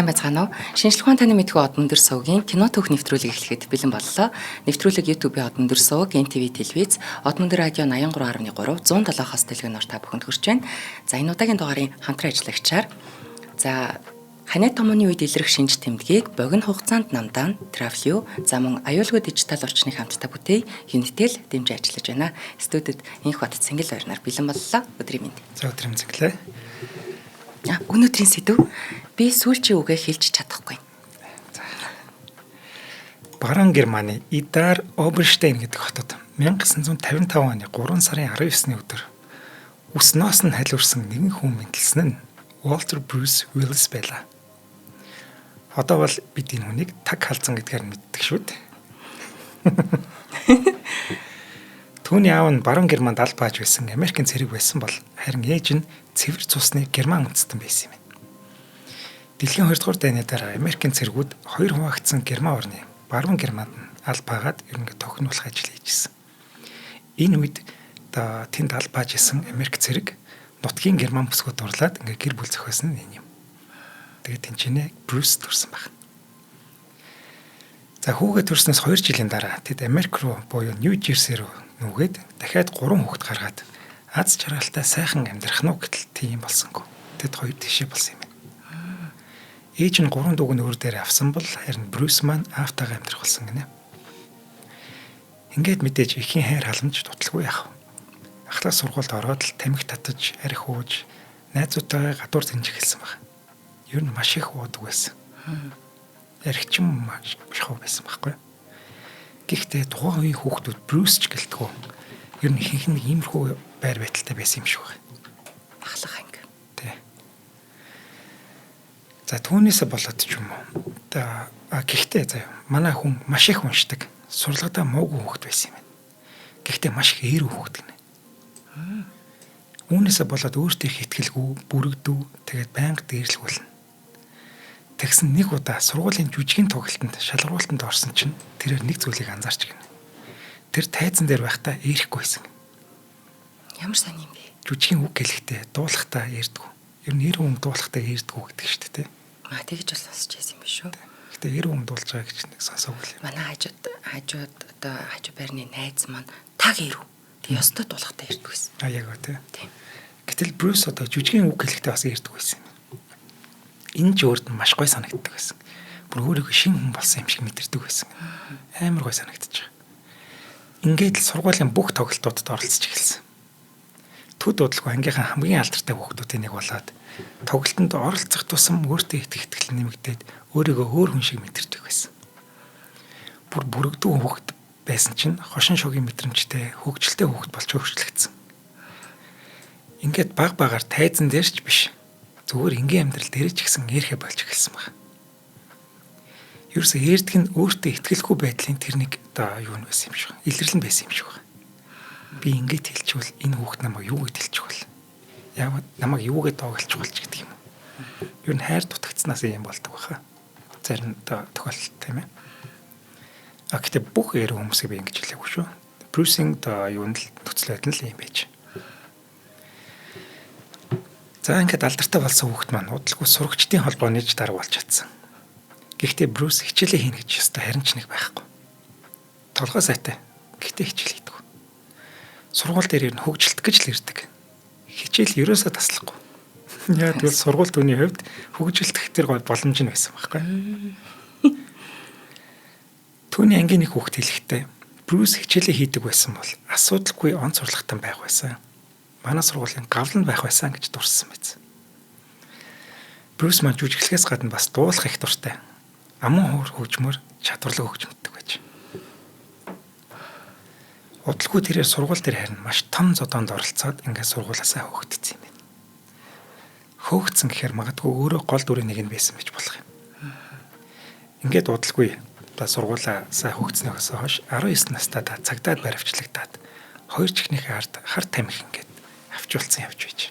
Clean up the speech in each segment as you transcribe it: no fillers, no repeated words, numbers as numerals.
Сайн байцгаана уу? Шинжлэх ухаан таны мэдхүй Одмөндөр сувгийн кино түүх нэвтрүүлэг эхлэхэд бэлэн боллоо. Нэвтрүүлэг YouTube-ийн Одмөндөр сувг, NTV телевиз, Одмөндөр радио 83.3, 107-оос дэлгэн нор та бүхэнд хүрч байна. За, энэ удаагийн дугаарын хамтран ажиллагчаар за Ханай томооны үед илрэх шинж тэмдгийг богино хугацаанд намдаан Travelio, за мөн аюулгүй дижитал орчныг хамтдаа бүтээе Unitel дэмжиж ажиллаж байна. Студид инх бат цэнгэл байрнаар бэлэн боллоо. Өдрийн мэнд. За, өдрийн мэнд. Өнөөдрийн сэдэв: би сүүлчийн үгээ хэлж чадахгүй. Баруун Германы Идар Оберштейн гэдэг хотод 1955 оны 3 сарын 19-ны өдөр үснээс нь халиурсан нэгэн хүн мэндэлсэн нь Walter Bruce Willis байлаа. Одоо бол бид энэ хүнийг таг халзан гэдгээр мэддэг шүү дээ. Түүний аав нь баруун Германд ал бааж байсан Америкийн цэрэг байсан бол харин ээж нь цэвэр цусны герман үндэстэн байсан юм. Дэлхийн 2 дугаар дайны дараа Америкийн цэргүүд хоёр хуваагдсан герман орны баруун Германд нь ал баагаад ерөнхийдөө тохируулах ажил хийжсэн. Энэ үед одоо тэнд ал бааж исэн Америк цэрэг нутгийн герман бүсгүй дурлаад ингээ гэр бүл зохиосон нь энэ юм. Тэгээд тэнчэнэ Брюс төрсэн байна. За, хүүгээ төрснөөс 2 жилийн дараа тэд Америк руу буюу Нью Жерси руу нүгээд дахиад 3 хүүхэд гаргаад аз жаргалтай сайхан амьдрах нь гэтэл тийм болсонгүй. Тэд хоёр тийшээ болсон юм байна. Ээж нь 3 дүүг нь өөр дээр авсан бол харин Брюс маань аавтайгаа амьдрах болсон гинэ. Ингээд мэдээж эхийн хайр халамж дуталгүй яах вэ? Ахлах сургуульд ороод л тамхи татаж, архи ууж, найзуудтайгаа гадуур зинж эхэлсэн баг. Ер нь маш их уудаг байсан. Архичин маш шахуу байсан байхгүй. Гэхдээ тухайн үеийн хүүхдүүд Брюс ч гэлтгүү. Ер нь ихэнх нь иймэрхүү байр байдалтай байсан юм шиг байна. Ахлах анги. Тий. За, түүнээсээ болоод ч юм уу. Одоо гэхдээ заяа манай хүн маш их уншдаг. Сурлагадаа муугүй хүүхэд байсан юм байна. Гэхдээ маш их ээр хүүхэд гинэ. Үүнээсээ болоод өөртөө их итгэлгүй, бүрэгдүү, тэгээд байнга дээрлгүүлнэ. Тэгсэн нэг удаа сургуулийн жүжигийн тоглолтод шалгаруултанд орсон чинь тэрээр нэг зүйлийг анзаарч гинэ. Тэр тайзан дээр байхдаа ээрэхгүй байсан. Ямар сайн юм бэ? Жүжигийн үг хэлэхдээ дуулахдаа ээрдэггүй. Ер нь эр хүн дуулахдаа ээрдэггүй гэдэг шүү дээ, тэ. Маа, тэгж бол сонсч байсан юм биш үү? Гэтэ эр хүн дуулж байгаа гэж нэг сонсоогүй л юм. Манай хажууд одоо хажуу байрны найз маань таг эрүү. Тэг ёстой дуулахдаа ээрдэг байсан. А, яг гоо, тэ. Тийм. Гэтэл Брюс одоо жүжигийн үг хэлэхдээ бас ээрдэг байсан юм. Энэ ч өөрт нь маш гоё санагддаг байсан. Бүр өөрийгөө шинэ хүн болсон юм шиг мэдэрдэг байсан. Амар гоё санагдчих. Ингээд л сургуулийн бүх тоглолтуудад оролцож эхэлсэн. Төд удалгүй ангийнхаа хамгийн алдартай хүүхдүүдийн нэг болоод тоглолтод оролцох тусам өөртөө итгэх итгэл нэмэгдээд өөрийгөө өөр хүн шиг мэдэрдэг байсан. Бүр бүрэгдүү хүүхэд байсан чинь хошин шогийн мэдрэмжтэй хөгжилтэй хүүхэд болж өөрчлөгдсөн. Ингээд баг багаар тайзан дээр ч биш, зүгээр энгийн амьдрал дээр ч гэсэн ээрхэ болж эхэлсэн баг. Ерөөсөө ээрдэг нь өөртөө итгэлгүй байдлын тэр нэг одоо юу нь байсан юм шиг байна. Илэрлэн байсан юм шиг байна. Би ингэж хэлчихвэл энэ хүүхэд намайг юу гэж хэлчих вэ? Яг намайг юу гэж доголчих бол ч гэдэг юм. Ер нь хайр дутагдсанаас юм болдог баха. Зарим одоо тохиолдолд, тийм ээ. А гэтээ бүх эр хүмүүсийг би ингэж хэлээгүй шүү. Брюсинг одоо юунд л нөхцөл байдал нь л юм байж. За, ингээд алдартай болсон хүүхэд маань удалгүй сурагчдын холбооны ч дарга болж чадсан. Гэхдээ Брюс хичээлээ хийнэ гэж ёстой харин ч нэг байхгүй. Толгой сайтай. Гэхдээ хичээл хийдэг. Сургууль дээр ер нь хөгжилт гэж л ирдэг. Хичээл ерөөсөө таслахгүй. Яг тэгвэл сургууль түүний хувьд хөгжилтөх тэр гой боломж нь байсан байхгүй. Түүний ангийн нэг хүүхэд хэлэхдээ Брюс хичээлээ хийдэг байсан бол асуудалгүй он сурлагатай байх байсан. Манай сургуулийн гавлан байх байсан гэж дурссан байсан. Брюс маань жүжиглэхээс гадна бас дуулах их дуртай. Аман хуур хөгжмөр чадварлаг хөгжмөддөг байж. Удалгүй тэрээр сургууль дээр харин маш том зодоонд оролцоод ингээд сургуулиасаа хөөгдсөн юм байна. Хөөгдсөн гэхээр магадгүй өөрөө гол дүрийн нэг нь байсан байж болох юм. Ингээд удалгүй одоо сургуулиасаа хөөгдснөөс хойш 19 настай та цагдаад баривчлагдаад хоёр чихнийхээ ард хар тамхи ингээд авчулсан явж байж.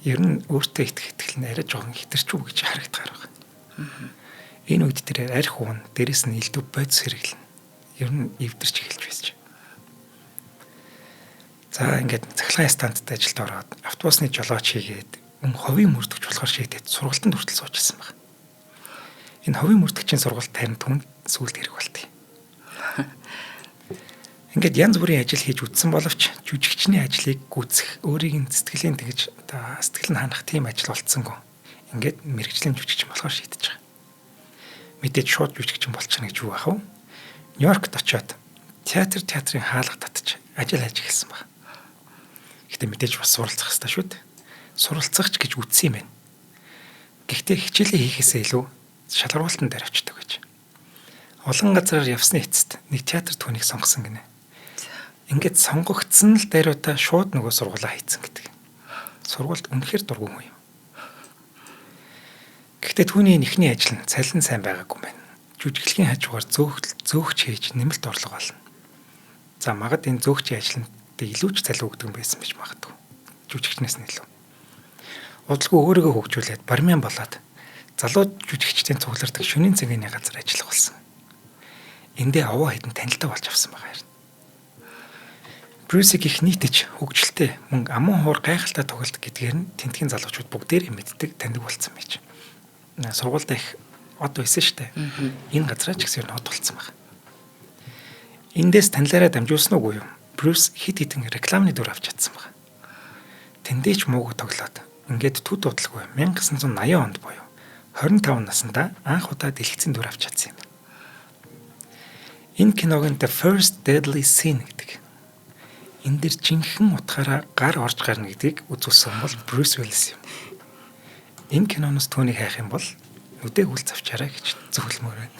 Ер нь өөртөө итгэх итгэл нь арай жоохон хитэрчүү гэж харагдахаар байна. Энэ үед тэрээр арх уун, дээрэс нь элдв бодис хэрэглэнэ. Ер нь эвдэрч эхэлж байсан. За, ингээд цахилгаан стандд ажилд ороод автобусны жолооч хийгээд мөн ховын мөрдөгч болохоор шийдээд сургалтанд хүртэл сууж исэн баг. Энэ хувийн мөрдөгчийн сургалт харин түн сүүлд хэрэг болтыг. Ингээд янз бүрийн ажил хийж үтсэн боловч жүжигчний ажлыг гүйцэх, өөрийг нь сэтгэлийн тэгж одоо сэтгэл нь ханах тийм ажил болцсонгүй. Ингээд мэрэгжлийн жүжигчин болохоор шийдэж байгаа. Мэдээж шууд жүжигчин болчихно гэж юу байх вэ? Нью-Йоркт очиод театрын хаалга татж ажил хайж эхэлсэн баг. Гэтэ мэдээж бас суралцах хэрэгтэй шүү дээ. Суралцах ч гэж үтсэн юм байна. Гэхдээ хичээлээ хийхээсээ илүү шалгаруултан дээр очдог гэж. Олон газараар явсны эцэст нэг театр түүнийг сонгосон гинэ. Ингээд сонгогдсон л даруйдаа шууд нөгөө сургуулаа хийцэн гэдэг. Сургуульд үнэхээр дургүй хүн юм. Гэхдээ түүний эхний ажил нь цалин сайн байгаагүй юм байна. Жүжиглэгийн хажуугаар зөөгч хийж нэмэлт орлого олно. За магад энэ зөөгчийн ажил нь илүү ч цалин өгдөг юм байсан гэж магадгүй. Жүжигчнээс нь илүү. Удалгүй өөрийгөө хөгжүүлээд бармен болоод залуу жүжигчдийн цуглардаг шөнийн цэгийн газар ажиллах болсон. Эндээ овоо хэдэн танилтаа болж авсан байгаа юм. Брюсийг их нийтж хөгжилтэй мөн аман хуур гайхалтай тоглолт гэдгээр нь тентгийн залуучууд бүгдээрээ мэддэг таньдаг болсон байж. Сургуульд их од байсан шүү дээ. Энэ газараа ч гэсэн ер нь од болсон байна. Эндээс танилаараа дамжуулсан уугүй юу? Брюс хэд хэдэн рекламны дүр авч чадсан байна. Тэндээч мууг тоглоод ингээд төд удалгүй 1980 онд буюу 25 наснда анх удаа дэлгэцийн дүр авч чадсан юм. Энэ киног нь The First Deadly Sin гэдэг. Энэ дэр жинхэнэ утгаараа гар орж гарна гэдгийг үзүүлсэн бол Брюс Уиллис юм. Энэ киноноос түүнийг хайх юм бол нүдээ хүл завчаарай гэж зөвлөмөр байна.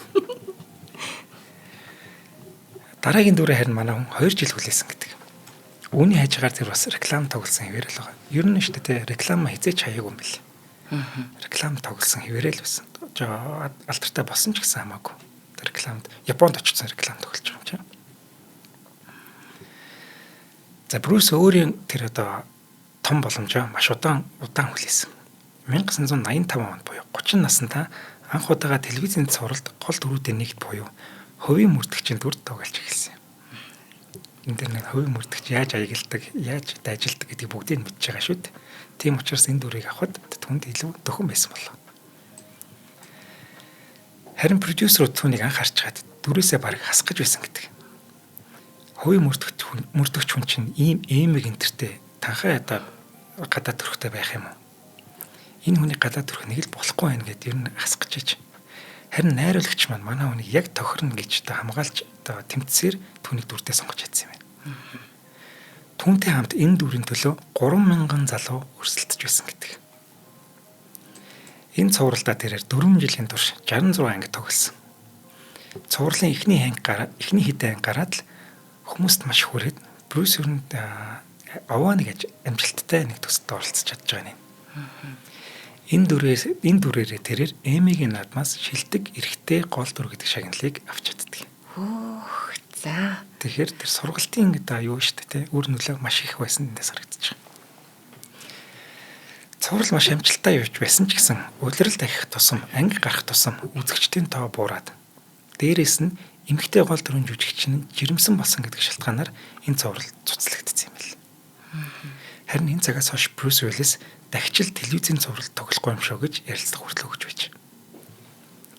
Дараагийн дүрээ харин манай хүн 2 жил хүлээсэн гэдэг. Үүний хажуугаар тэр бас реклам тоглосон хэвээр л байгаа. Ер нь шүү дээ реклам хизээч хаяагүй юм бэл. Реклам тоглосон хэвээрээ л байсан. Жоо алдартай болсон ч гэсэн хамаагүй. Рекламд Японд очсон реклам тоглож байгаа юм чинь. За Брюс өөрийн тэр одоо том боломжоо маш удаан хүлээсэн. 1985 онд буюу 30 наснда анх удаага телевизийн цувралд гол дүрүүдийн нэгт буюу хувийн мөрдөгчийн дүрд тоглож эхэлсэн юм. Энэ дэр нэг хувийн мөрдөгч яаж аягалдаг, яаж дайжилдаг гэдгийг бүгдийг мэдж байгаа шүү дээ. Тийм учраас энэ дүрийг авахд түнд илүү дөхөн байсан болов. Харин продюсерууд түүнийг анх харчгаад дүрээсээ бараг хасах гэж байсан гэдэг. Хувийн мөрдөгч хүн чинь ийм эмэг энтертэй танхаа ядаа гадаа төрхтэй байх юм уу? Энэ хүний гадаа төрх нэг л болохгүй байх гэдээ ер нь хасах гэж байж. Харин найруулагч маань манай хүнийг яг тохирно гэж одоо хамгаалж одоо тэмцсээр түүнийг дүрдээ сонгож чадсан юм байна. Түүнтэй хамт энэ дүрийн төлөө 3000 залуу өрсөлдөж байсан гэдэг. Энэ цувралдаа тэрээр 4 жилийн турш 66 анги тоглосон. Цувралын эхний хэдэн анги гараад л хүмүүст маш хүрээд Брюс ер нь овоо нэг амжилттай нэг төсөлд оролцож чадж байгаа юм. Энэ дүрээрээ тэрээр Эмигийн наадмаас шилдэг эрэгтэй гол дүр гэдэг шагналыг авч чаддаг. Хөөх за. Тэгэхээр тэр сургалтын гэдэг юу шүү дээ, үр нөлөө маш их байсан эндээс харагдаж байгаа. Цуврал маш амжилттай явж байсан ч гэсэн улирал дахих тусам, анги гарах тусам үзэгчдийн тоо буураад дээрээс нь эмэгтэй гол дүрийн жүжигч нь жирэмсэн болсон гэдэг шалтгаанаар энэ цуврал цуцлагдсан юм байна. Харин энэ цагаас хойш Брюс Уиллис дахичил телевизийн цуврал тоглохгүй юм шүү гэж ярилцлага хүртэл өгч байж.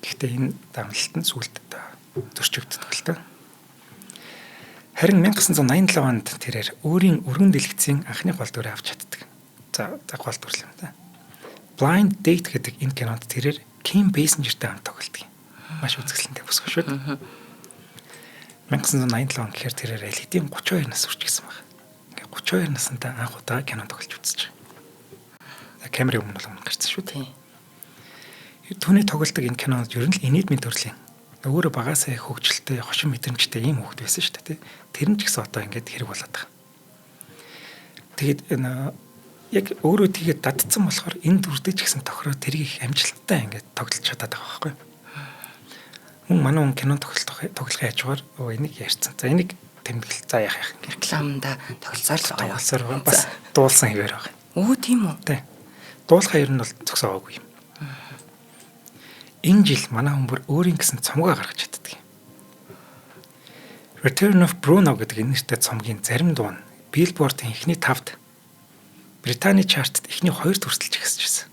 Гэхдээ энэ дамлалт нь сүүлд зөрчигддөг л доо. Харин 1987 онд тэрээр өөрийн өргөн дэлгэцийн анхны гол дүрээ авч чаддаг. За гол дүр юм да. Blind Date гэдэг энэ кинонд тэрээр Kim Basinger-тэй хамт тоглодог. Маш үзэсгэлэнтэй бүсгүй шүү дээ. 1987 он гэхээр тэрээр аль хэдийн 32 нас хүрчихсэн байна. Ингээ 32 наснда анх удаа кино тоглож үзэж байгаа. Камерын өмнө бол өмнө гарсан шүү дээ. Түүний тоглодог энэ кинонд ер нь л инээдмийн төрлийн. Өөрөө багасаа их хөгжилтэй, хошин мэдрэмжтэй ийм хүүхэд байсан шүү дээ. Тэр нь ч гэсэн одоо ингээд хэрэг болоод байгаа. Тэгээд яг өөрөө тэгээд дадсан болохоор энэ дүрдээ ч гэсэн тохироо тэрийг их амжилттай ингээд тоглож чадаад байгаа байхгүй юу? Мөн манай хүн кино тоглохын хажуугаар энийг ярьсан. За энийг тэмдэглэл за яах яах ингээд рекламда тоглолцоор л байгаа. Тоглолцоор бас дуулсан хэвээр байгаа. Өө тийм үү? Тий. Дуулахаа ер нь бол зөксөөгөөгүй юм. Энэ жил манай хүн бүр өөрийн гэсэн цомгоо гаргаж чаддаг юм. Return of Bruno гэдэг энэ нэртэй цомгийн зарим дуу нь Billboard-ын эхний 5-д Британий чартт эхний 2-д хүртэлж ихсэж байсан.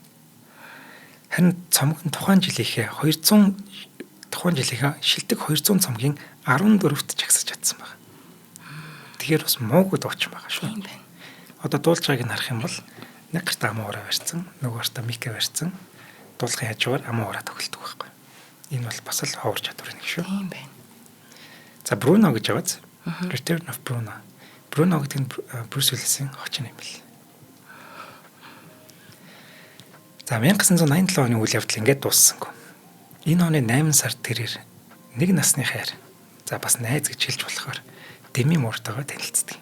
Харин цомог нь тухайн жилийнхээ 200 тухайн жилийнхээ шилдэг 200 цомгийн 14-т жагсаж чадсан байна. Тэгэхээр бас муугүй дуучин байгаа шүү. Тийм байна. Одоо дуулж байгааг нь харах юм бол нэг гартаа аман ураа барьсан, нөгөө гартаа мика барьсан. Дуулахын хажуугаар аман ураа тоглолдог байхгүй. Энэ бол бас л ховор чадвар нэг шүү. Тийм байна. За Бруно гэж яваад Return of Bruno. Бруно гэдэг нь Брюс Уиллисийн хочин юм бэл. За 1987 оны үйл явдал ингээд дууссангүй. Энэ оны 8 сард тэрээр нэг насны хайр. За бас найз гэж хэлж болохоор Деми Муртайгаа танилцдаг.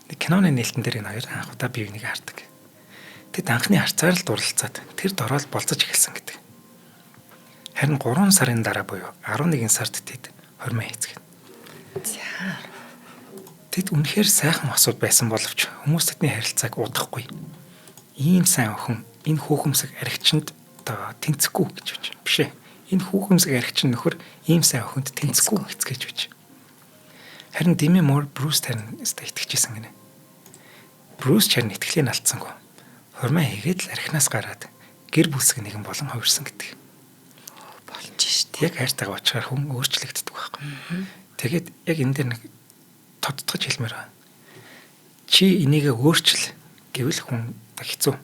Нэг киноны нээлтэн дээр энэ хоёр анх удаа бие биенийг хардаг. Тэд анхны харцаар л дурлалцаад тэр дороо л болцож эхэлсэн гэдэг. Харин 3 сарын дараа буюу 11 сард тэд хормоо хийцгэн. За. Тэд үнэхээр сайхан осууд байсан боловч хүмүүс тэдний харилцааг удахгүй. Ийм сайн охин энэ хүүхэмсэг архичинд одоо тэнцэхгүй гэж бич. Биш ээ. Энэ хүүхэмсэг архичин нөхөр ийм сайн охинд тэнцэхгүй гэцгээж бич. Харин Деми Мур Брюс харин өстой итгэжсэн гинэ. Брюс ч харин итгэлийг алдсангүй. Хормоо хийгээд л архинаас гараад гэр бүлсэг нэгэн болон хувирсан гэдэг. Болж штэ. Яг хайртайгаа очихоор хүн өөрчлөгддөг байхгүй. Тэгээд яг энэ дээр нэг тодтогч хэлмээр байна. Чи энийгээ өөрчил гэвэл хүн хэцүү.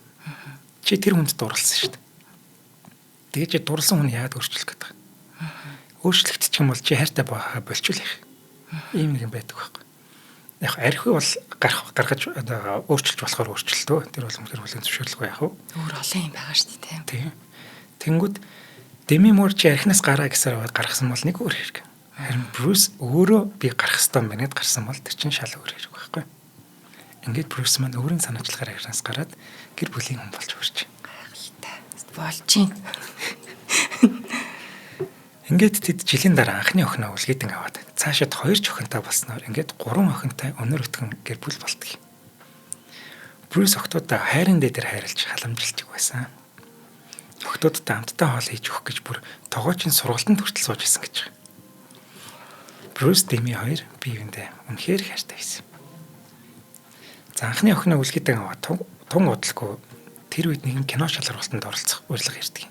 Чи тэр хүнд дурлсан шүү дээ. Тэгээд чи дурлсан хүн яагаад өөрчлөх гэдэг вэ? Өөрчлөгдчих юм бол чи хайртай байхаа болчихвол яах. Ийм нэг юм байдаг байхгүй. Яг архи бол гарах гаргаж одоо өөрчилж болохоор өөрчлөлтөө. Тэр бол үнэхээр хүлээн зөвшөөрлгүй яах вэ? Өөр олон юм байгаа шүү дээ, тийм. Тийм. Тэнгүүд Деми Мур чи архинаас гараа гэсээр аваад гаргасан бол нэг өөр хэрэг. Харин Брюс өөрөө би гарах ёстой юм байна гэд гарсан бол тэр чинь шал өөр хэрэг байхгүй. Ингээд Брюс маань өөрийн санаачлагаар архинаас гараад гэр бүлийн хүн болж хүрч. Гайхалтай. Болж чинь. Ингээд тэд жилийн дараа анхны охиноо үлгээдэн аваад цаашид хоёр ч охинтой болсноор ингээд гурван охинтой өнөр өтгөн гэр бүл болдог. Брюс охтуудаа хайрын дээдэр хайрлаж халамжилж байсан. Охтуудтай амттай хоол хийж өгөх гэж бүр тогоочийн сургалтанд хүртэл сууж исэн гэж байгаа. Брюс Деми хоёр бие биендээ үнэхээр хайртай байсан. За анхны охиноо үлгээдэн аваад тун удалгүй тэр үед нэгэн кино шалгаруултанд оролцох урилга ирдэг.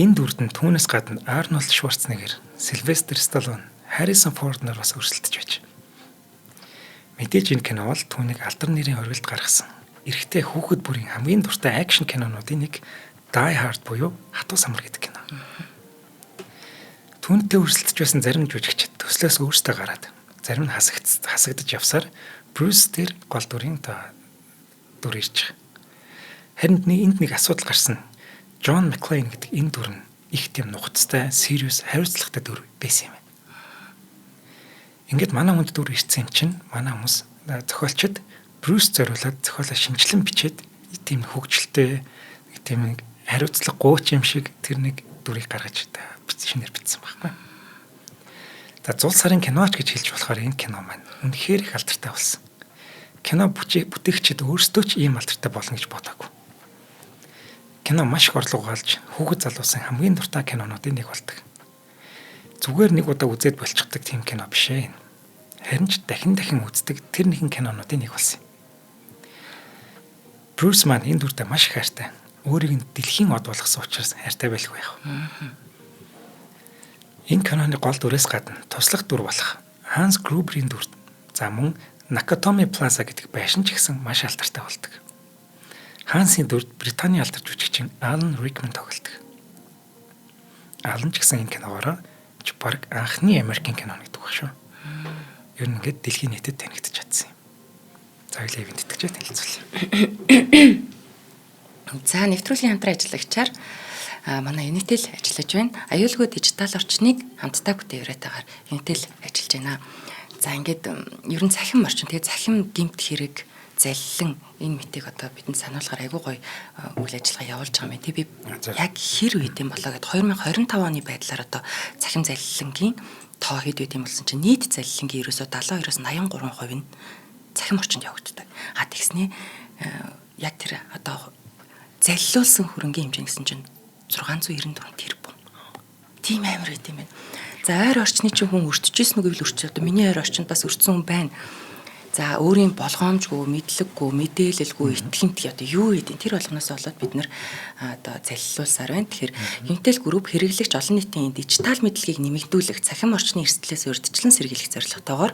Энэ дүрд нь түүнээс гадна Арнольд Шварценеггер, Сильвестр Сталлоне, Харрисон Форд нар бас өрсөлдөж байж. Мэдээж энэ кино бол түүнийг алдар нэрийн оргилд гаргасан. Эрэгтэй хүүхэд бүрийн хамгийн дуртай акшн кинонуудын нэг Die Hard буюу Хатуу самар гэдэг кино. Түүнтэй өрсөлдөж байсан зарим жүжигчид төслөөс өөрсдөө гараад зарим нь хасагдаж явсаар Брюс тэр гол дүрийн дүр ирж байгаа. Харин энд нэг асуудал гарсан. Джон Маклейн гэдэг энэ дүр нь их тийм нухацтай, serious, хариуцлагатай дүр байсан юм байна. Ингээд манай хүнд дүр ирсэн юм чинь манай хүмүүс зохиолчид Брюс зориулаад зохиолоо шинжилэн бичээд тийм хөгжилтэй, тийм нэг хариуцлага гууч юм шиг тэр нэг дүрийг гаргаж шинээр бичсэн байхгүй. За зул сарын киноч гэж хэлж болохоор энэ кино маань үнэхээр их алдартай болсон. Кино бүтээгчид өөрсдөө ч ийм алдартай болно гэж бодоагүй. Кино маш их орлого олж хүүхэд залуусын хамгийн дуртай кинонуудын нэг болдог. Зүгээр нэг удаа үзээд болчихдог тийм кино биш ээ. Харин ч дахин дахин үздэг тэр нэгэн кинонуудын нэг болсон юм. Брюс маань энэ дүртэй маш их хайртай. Өөрийг нь дэлхийн од болгосон учраас хайртай байлгүй яах вэ? Энэ киноны гол дүрээс гадна туслах дүр болох Ханс Груберийн дүр за мөн Накатоми Плаза гэдэг байшин ч гэсэн маш алдартай болдог. Хансын дүрд Британий алдар жүжигчин Алан Рикман тоглодог. Алан ч гэсэн энэ киногоороо ч баг анхны Америкийн кино гэдэг баг шүү. Ер нь ингээд дэлхийн нийтэд танигдчих чадсан юм. За хоёлаа ивент итгэжээ танилцуулъя. За нэвтрүүлгийн хамтран ажиллагчаар манай Unitel ажиллаж байна. Аюулгүй дижитал орчныг хамтдаа бүтээврээтэйгээр Unitel ажиллаж байна. За ингээд ер нь цахим орчин тэгээ цахим гэмт хэрэг заллин энэ мэтийг одоо бидэнд сануулгаар айгүй гоё үйл ажиллагаа явуулж байгаа юм. Тэг би яг хэр үед юм болоо гэд 2025 оны байдлаар одоо цахим заллингийн тоо хэд үед юм болсон чинь нийт заллингийн ерөөсөө 72-оос 83% нь цахим орчинд явагддаг. А тэгснээ яг тэр одоо заллиулсан хөрөнгийн хэмжээ гэсэн чинь 694 тэрбум. Тийм амар байт юм байна. За ойр орчны чинь хүн өртөжсэн үг гэвэл өртөж. Одоо миний ойр орчинд бас өртсөн хүн байна. За өөрийн болгоомжгүй, мэдлэггүй, мэдээлэлгүй, итгэмтгий одоо юу гэдэг тэр болгоноос болоод бид нэр одоо залилуулсаар байна. Тэгэхээр Unitel Group хэрэглэгч олон нийтийн дижитал мэдлэгийг нэмэгдүүлэх, цахим орчны эрсдлээс урьдчилан сэргийлэх зорилготойгоор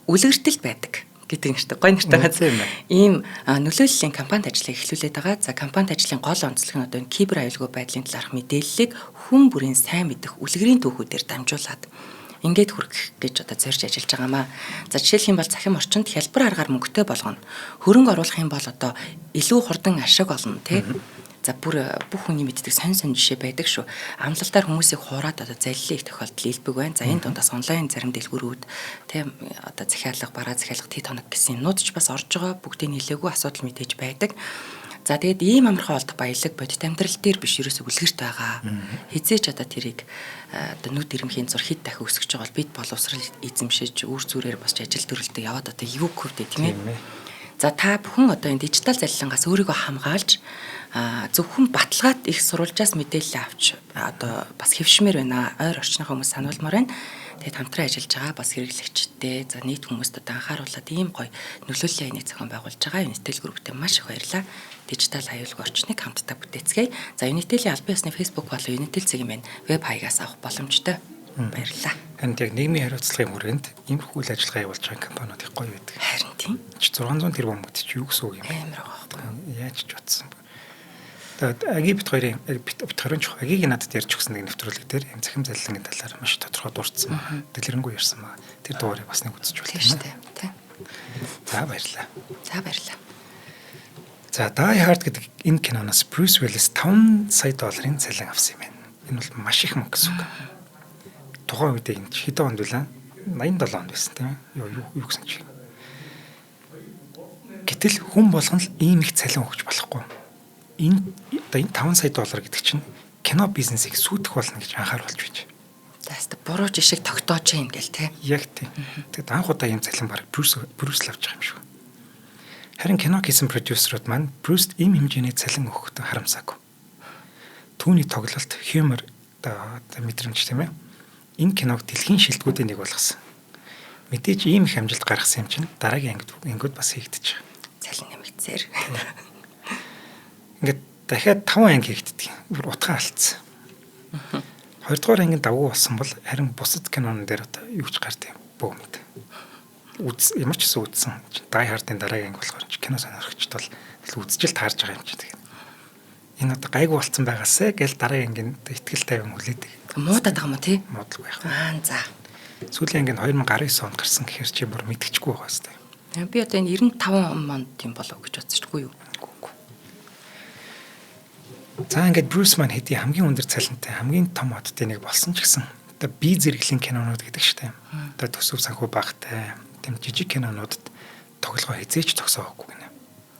үлгэртэл байдаг гэдэг нэртэй гоё нэртэй газар ийм нөлөөллийн компанид ажлыг эхлүүлээд байгаа. За компанид ажлын гол онцлог нь одоо энэ кибер аюулгүй байдлын талаарх мэдээллийг хүн бүрийн сайн мэдэх үлгэрийн түүхүүдээр дамжуулаад ингээд хүргэх гэж одоо зорж ажиллаж байгаамаа. За жишээлх юм бол цахим орчинд хялбар аргаар мөнгөтэй болгоно. Хөрөнгө оруулах юм бол одоо илүү хурдан ашиг олно тий. За бүр бүх хүний мэддэг сонь сонь жишээ байдаг шүү. Амлалтаар хүмүүсийг хуураад одоо заллих тохиолдол илбэг байна. За энэ дунд бас онлайн зарим дэлгүүрүүд тийм одоо захиалга, бараа захиалга тэд хоног гэсэн юмнууд ч бас орж байгаа. Бүгдийг нэлээгүй асуудал мэдээж байдаг. За тэгээд ийм амархан олдох баялаг бодит амьдрал дээр биш ерөөсө үлгэрт байгаа. Хизээч одоо тэрийг одоо нүд ирэмхийн зур хэд дахин өсгөж байгаа бол бид боловсрал эзэмшиж үр зүрээр босч ажил төрөлтөө яваад одоо юу гүвдэ тийм ээ. За та бүхэн одоо энэ дижитал залилангаас өөрийгөө хамгаалж зөвхөн баталгаат их сурвалжаас мэдээлэл авч одоо бас хэвшмээр байна. Ойр орчныхоо хүмүүс сануулмаар байна. Тэгээд хамтран ажиллаж байгаа бас хэрэглэгчтэй за нийт хүмүүст одоо анхааруулад ийм гоё нөлөөллийн айныг зохион байгуулж байгаа Unitel Group-тэй маш их баярлалаа. Дижитал аюулгүй орчныг хамтдаа бүтээцгээе. За Unitel-ийн албан ёсны Facebook болон Unitel цэгийн маань веб хаягаас авах боломжтой. Баярлалаа. Харин яг нийгмийн хариуцлагын хүрээнд иймэрхүү үйл ажиллагаа явуулж байгаа компаниуд их гоё байдаг. Харин тийм. 600 тэрбум гэдэг чи юу гэсэн үг юм бэ? Амар байгаа байхгүй. Яаж ч утсан. Тэгээд аги бит хоёрын бит хоёрын чух агийг надад ярьж өгсөн нэг нэвтрүүлэг дээр юм цахим заллангийн талаар маш тодорхой дурдсан. Дэлгэрэнгүй ярьсан ба. Тэр дугаарыг бас нэг үзэж болно. Тийм шүү дээ. Тэ. За баярлалаа. За баярлалаа. За Die Hard гэдэг энэ киноноос Bruce Willis 5 сая долларын цалин авсан юм байна. Энэ бол маш их мөнгө гэсэн үг. Тухайн үед энэ хэдэн онд билээ? 87 онд байсан тийм ээ. Юу гэсэн чи. Гэтэл хүн болгон л ийм их цалин өгч болохгүй. Энэ одоо энэ 5 сая доллар гэдэг чинь кино бизнесийг сүйдэх болно гэж анхааруулж байж. За хэвээ буруу жишг тогтоож юм гэл те. Яг тийм. Тэгэд анх удаа ийм цалин баг Брюс л авч байгаа юм шиг. Харин кино хийсэн продюсерууд маань Брюст ийм хэмжээний цалин өгөхдөө харамсаагүй. Түүний тоглолт, юмор одоо мэдрэмж тийм ээ. Энэ киног дэлхийн шилдэгүүдийн нэг болгосон. Мэдээж ийм их амжилт гаргасан юм чинь дараагийн ангиуд бас хийгдэж байгаа. Цалин нэмэгдсээр. Ингээд дахиад 5 анги хийгддэг. Бүр утгаа алдсан. Хоёрдугаар анги давгүй болсон бол харин бусад кинон дээр одоо юу ч гард юм бөө мэд. Ямар ч гэсэн үзсэн. Die Hard-ын дараагийн анги болохоор кино сонирхогчд бол үзчихэл таарж байгаа юм чи тэгээд. Энэ одоо гайгүй болцсон байгаасэ гэл дараагийн ангийн итгэл тавин хүлээдэг. Муудаад байгаа юм уу тий? Муудлгүй байх. Аа за. Сүүлийн анги нь 2019 онд гарсан гэхэр чи бүр мэдчихгүй байгаа хэвээр. Би одоо энэ 95 онд юм болов гэж бодсочгүй юу? За ингээд Брюс маань хэдий хамгийн өндөр цалинтай хамгийн том одтой нэг болсон ч гэсэн одоо би зэрэглэлийн кинонууд гэдэг штэ. Одоо төсөв санхүү багтай тийм жижиг кинонуудад тоглогоо хизээч тогсоогоогүй гинэ.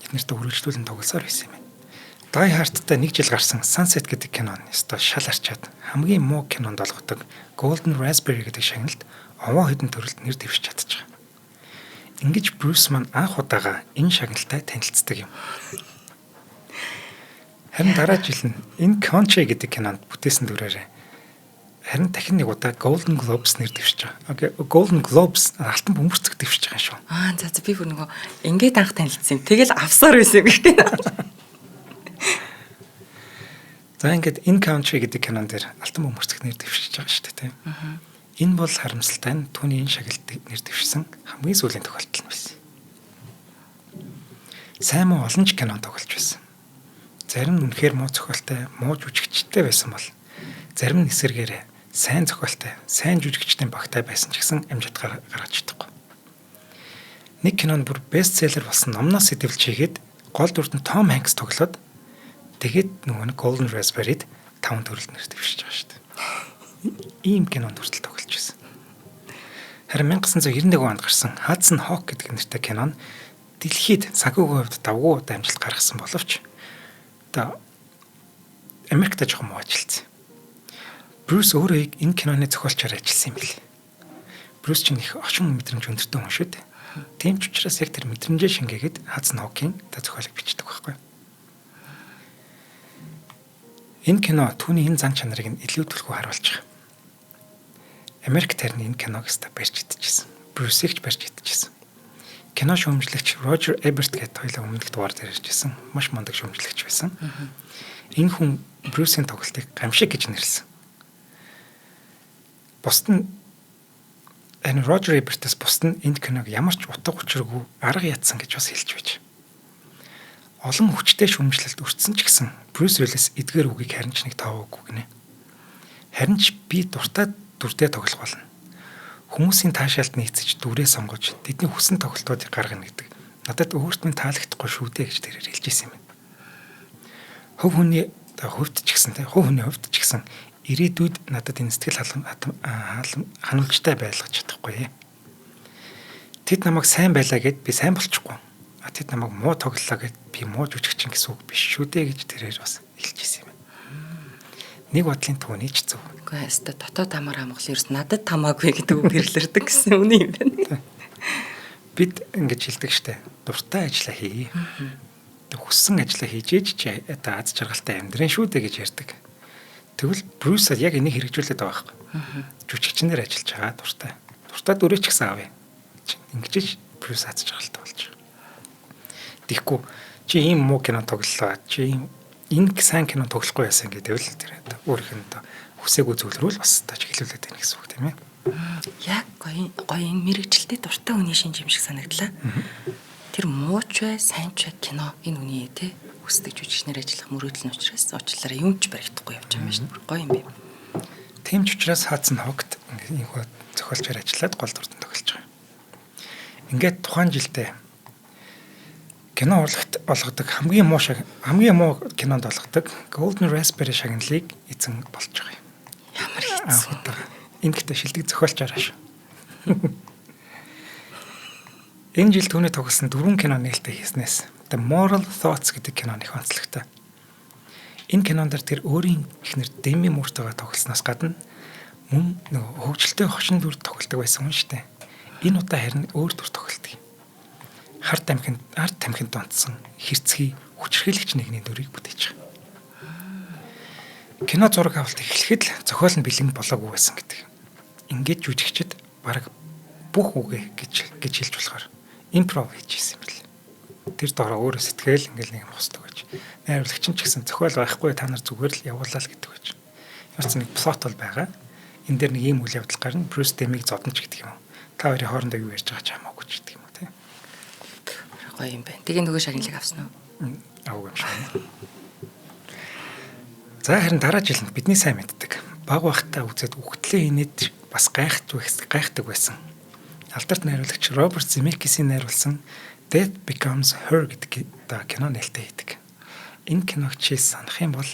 Эд нарт үргэлжлүүлэн тоглосоор байсан юм байна. Die Hard-тай нэг жил гарсан Sunset гэдэг кино нь ёстой шал арчаад хамгийн муу кинонд олгодог Golden Raspberry гэдэг шагналд овоо хэдэн төрөлд нэр дэвшиж чадчих. Ингэж Брюс маань анх удаага энэ шагналтай танилцдаг юм. Харин дараа жил нь энэ Conche гэдэг кинонд бүтээсэн дүрээрээ харин дахин нэг удаа Golden Globes нэр дэвшиж байгаа. Окей, Golden Globes алтан бөмбөрцөг дэвшиж байгаа шүү. Аа за би бүр нөгөө ингээд анх танилцсан юм. Тэгэл авсаар байсан юм гэх. За ингээд In Country гэдэг кинон дээр алтан бөмбөрцөг нэр дэвшиж байгаа шүү дээ, тийм. Энэ бол харамсалтай нь түүний энэ шагналд нэр дэвшсэн хамгийн сүүлийн тохиолдол нь байсан. Сайн муу олон ч кино тоглож байсан. Зарим нь үнэхээр муу зохиолтой, муу жүжигчтэй байсан бол зарим нь эсэргээрээ сайн зохиолтой, сайн жүжигчдийн багтай байсан ч гэсэн амжилт гаргаж чадахгүй. Нэг кинонд бүр бестселлер болсон номноос сэдвэлж хийгээд гол дүрд нь Том Хэнкс тоглоод тэгээд нөгөө нэг Golden Raspberry-д 5 төрөлд нэр дэвшиж байгаа шүү дээ. Ийм кинонд хүртэл тоглож байсан. Харин 1991 онд гарсан Hudson Hawk гэдэг нэртэй кино нь дэлхийд санхүүгийн хувьд давгүй амжилт гаргасан боловч одоо Америкт жоохон муу ажилласан. Брюс өөрөө энэ киноны зохиолчоор ажилласан юм билээ. Брюс чинь их орчин мэдрэмж өндөртэй хүн шүү дээ. Тийм ч учраас яг тэр мэдрэмжээ шингээгээд Hudson Hawk-ийн зохиолыг бичдэг байхгүй. Энэ кино түүний энэ зан чанарыг нь илүү түлхүү харуулж байгаа. Америкт харин энэ киног өстө барьж идчихсэн. Брюсийг ч барьж идчихсэн. Кино шүүмжлэгч Рожер Эберт гэдэг хоёлаа өмнөх дугаар дээр ярьжсэн. Маш мундаг шүүмжлэгч байсан. Энэ хүн Брюсийн тоглолтыг гамшиг гэж нэрлэсэн. Бусд нь энэ Рожер Эбертээс бусд нь энэ киног ямар ч утга учиргүй арга ятсан гэж бас хэлж байж. Олон хүчтэй шүүмжлэлд өртсөн ч гэсэн Брюс Уиллис эдгээр үгийг харин ч нэг тоовоогүй гинэ. Харин ч би дуртай дүртэй тоглох болно. Хүмүүсийн таашаалд нийцэж дүрээ сонгож тэдний хүссэн тоглолтуудыг гаргана гэдэг. Надад өөрт нь таалагдахгүй шүү дээ гэж тэрээр хэлж ирсэн юм байна. Хувь хүний хувьд ч гэсэн хувь хүний хувьд ч гэсэн ирээдүйд надад энэ сэтгэл ханамжтай байлгаж чадахгүй. Тэд намайг сайн байлаа гэд би сайн болчихгүй. А тэд намайг муу тоглолоо гэд би муу жүжигчин гэсэн үг биш шүү дээ гэж тэрээр бас хэлж ирсэн юм байна. Нэг бодлын түүний ч зөв. Үгүй хэвээ дотоод тамаар хамгаалал ерөөс надад тамаагүй гэдэг үг гэрлэрдэг гэсэн үнэ юм байна. Бид ингэж хэлдэг штэ. Дуртай ажиллаа хий. Хүссэн ажиллаа хийж ээж чи одоо аз жаргалтай амьдрын шүү дээ гэж ярьдаг. Тэгвэл Брюс яг энийг хэрэгжүүлээд байгаа байхгүй. Жүжигчнэр ажиллаж байгаа дуртай. Дуртай дүрээ ч гэсэн авъя. Ингэж Брюс аз жаргалтай болж байгаа. Тэгэхгүй чи ийм муу кино тоглолоо. Чи ийм энэ сайн кино тоглохгүй байсан гэдэг л тэр өөрийнх нь одоо хүсээгүй зүйл рүү л бас та чиглүүлээд байна гэсэн үг тийм ээ. Яг гоё гоё энэ мэрэгчлээ дуртай хүний шинж юм шиг санагдлаа. Тэр мууч бай, сайн ч бай кино энэ хүний те хүсдэг жүжигчнэр ажиллах мөрөөдөл нь учраас уучлаарай юм ч баригдахгүй явж байгаа юм байна шүү дээ. Гоё юм бэ. Тийм ч учраас Хадсон Хогт ингээд энэхүү зохиолчоор ажиллаад гол дүртэн тоглож байгаа. Ингээд тухайн жилдээ кино урлагт олгодог хамгийн муу кинонд олгодог Golden Raspberry шагналыг эзэн болж байгаа юм. Ямар хэцүү. Энэ гэхдээ шилдэг зохиолчоор ааш. Энэ жил түүний тоглосон 4 кино нээлттэй хийснээс The Moral Thoughts гэдэг кино их онцлогтой. Энэ кинон дээр тэр өөрийн эхнэр Деми Муртайгаа тоглосноос гадна мөн нөгөө хөгжилтэй хошин дүр тоглодог байсан хүн шүү дээ. Энэ удаа харин өөр дүр тоглодог. Хар тамхинд донтсон хэрцгий хүчирхийлэгч нэгний дүрийг бүтээж байгаа. Кино зураг авалт эхлэхэд л зохиол нь бэлэн болоогүй байсан гэдэг. Ингээд жүжигчд бараг бүх үгээ гэж хэлж болохоор импров хийж ирсэн юм бэл. Тэр доороо өөрөө сэтгэл ингээл нэг юм хосдог гэж. Найруулагч нь ч гэсэн зохиол байхгүй та нар зүгээр л явуулаа л гэдэг гэж. Ямар ч нэг плот бол байгаа. Энэ дээр нэг ийм үйл явдал гарна. Брюс Дэмиг зодно ч гэдэг юм уу. Та хоёрын хоорондоо юу ярьж байгаа ч хамаагүй ч гэдэг юм уу тий. Гоё юм байна. Тэгээ нөгөө шагналыг авсан уу? Аваагүй юм шиг байна. За харин дараа жил нь бидний сайн мэддэг. Баг багтаа үзээд үхтлээ инээд бас гайхдаг байсан. Алдарт найруулагч Роберт Земекисийн найруулсан Death Becomes Her гэдэг кино нээлттэй хийдэг. Энэ киног чи санах юм бол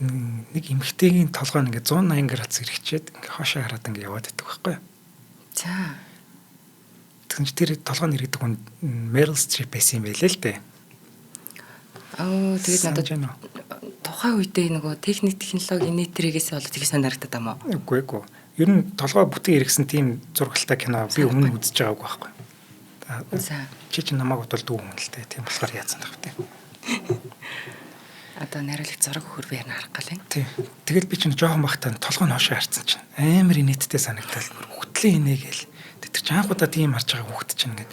нэг эмэгтэйгийн толгой нь ингээд 180 градус эргэчээд ингээд хоошоо хараад ингээд яваад байдаг байхгүй юу? За. Тэгсэн чи тэр толгой нь эргэдэг хүн Meryl Streep байсан юм байлээ л дээ. Аа тэгээд надад тухайн үедээ нөгөө техник технологи инээтрээс болоод тийг санаарагдаад юм уу? Үгүй ээ. Ер нь толгой бүтэн эргэсэн тийм зургалтай кино би өмнө үзэж байгаагүй байхгүй. За. Чи чинь намайг бодвол дүү хүн л дээ. Тийм болохоор яатсан тах вэ? Одоо найруулагч зураг өгөхөр би харин харах гал юм. Тий. Тэгэл би чинь жоохон бахтаа толгой нь хошоо харцсан чинь амар инээдтэй санагдал бүр хөтлөн инээгээл. Тэр чинь анх удаа тийм харж байгаа хүүхэд чинь ингээд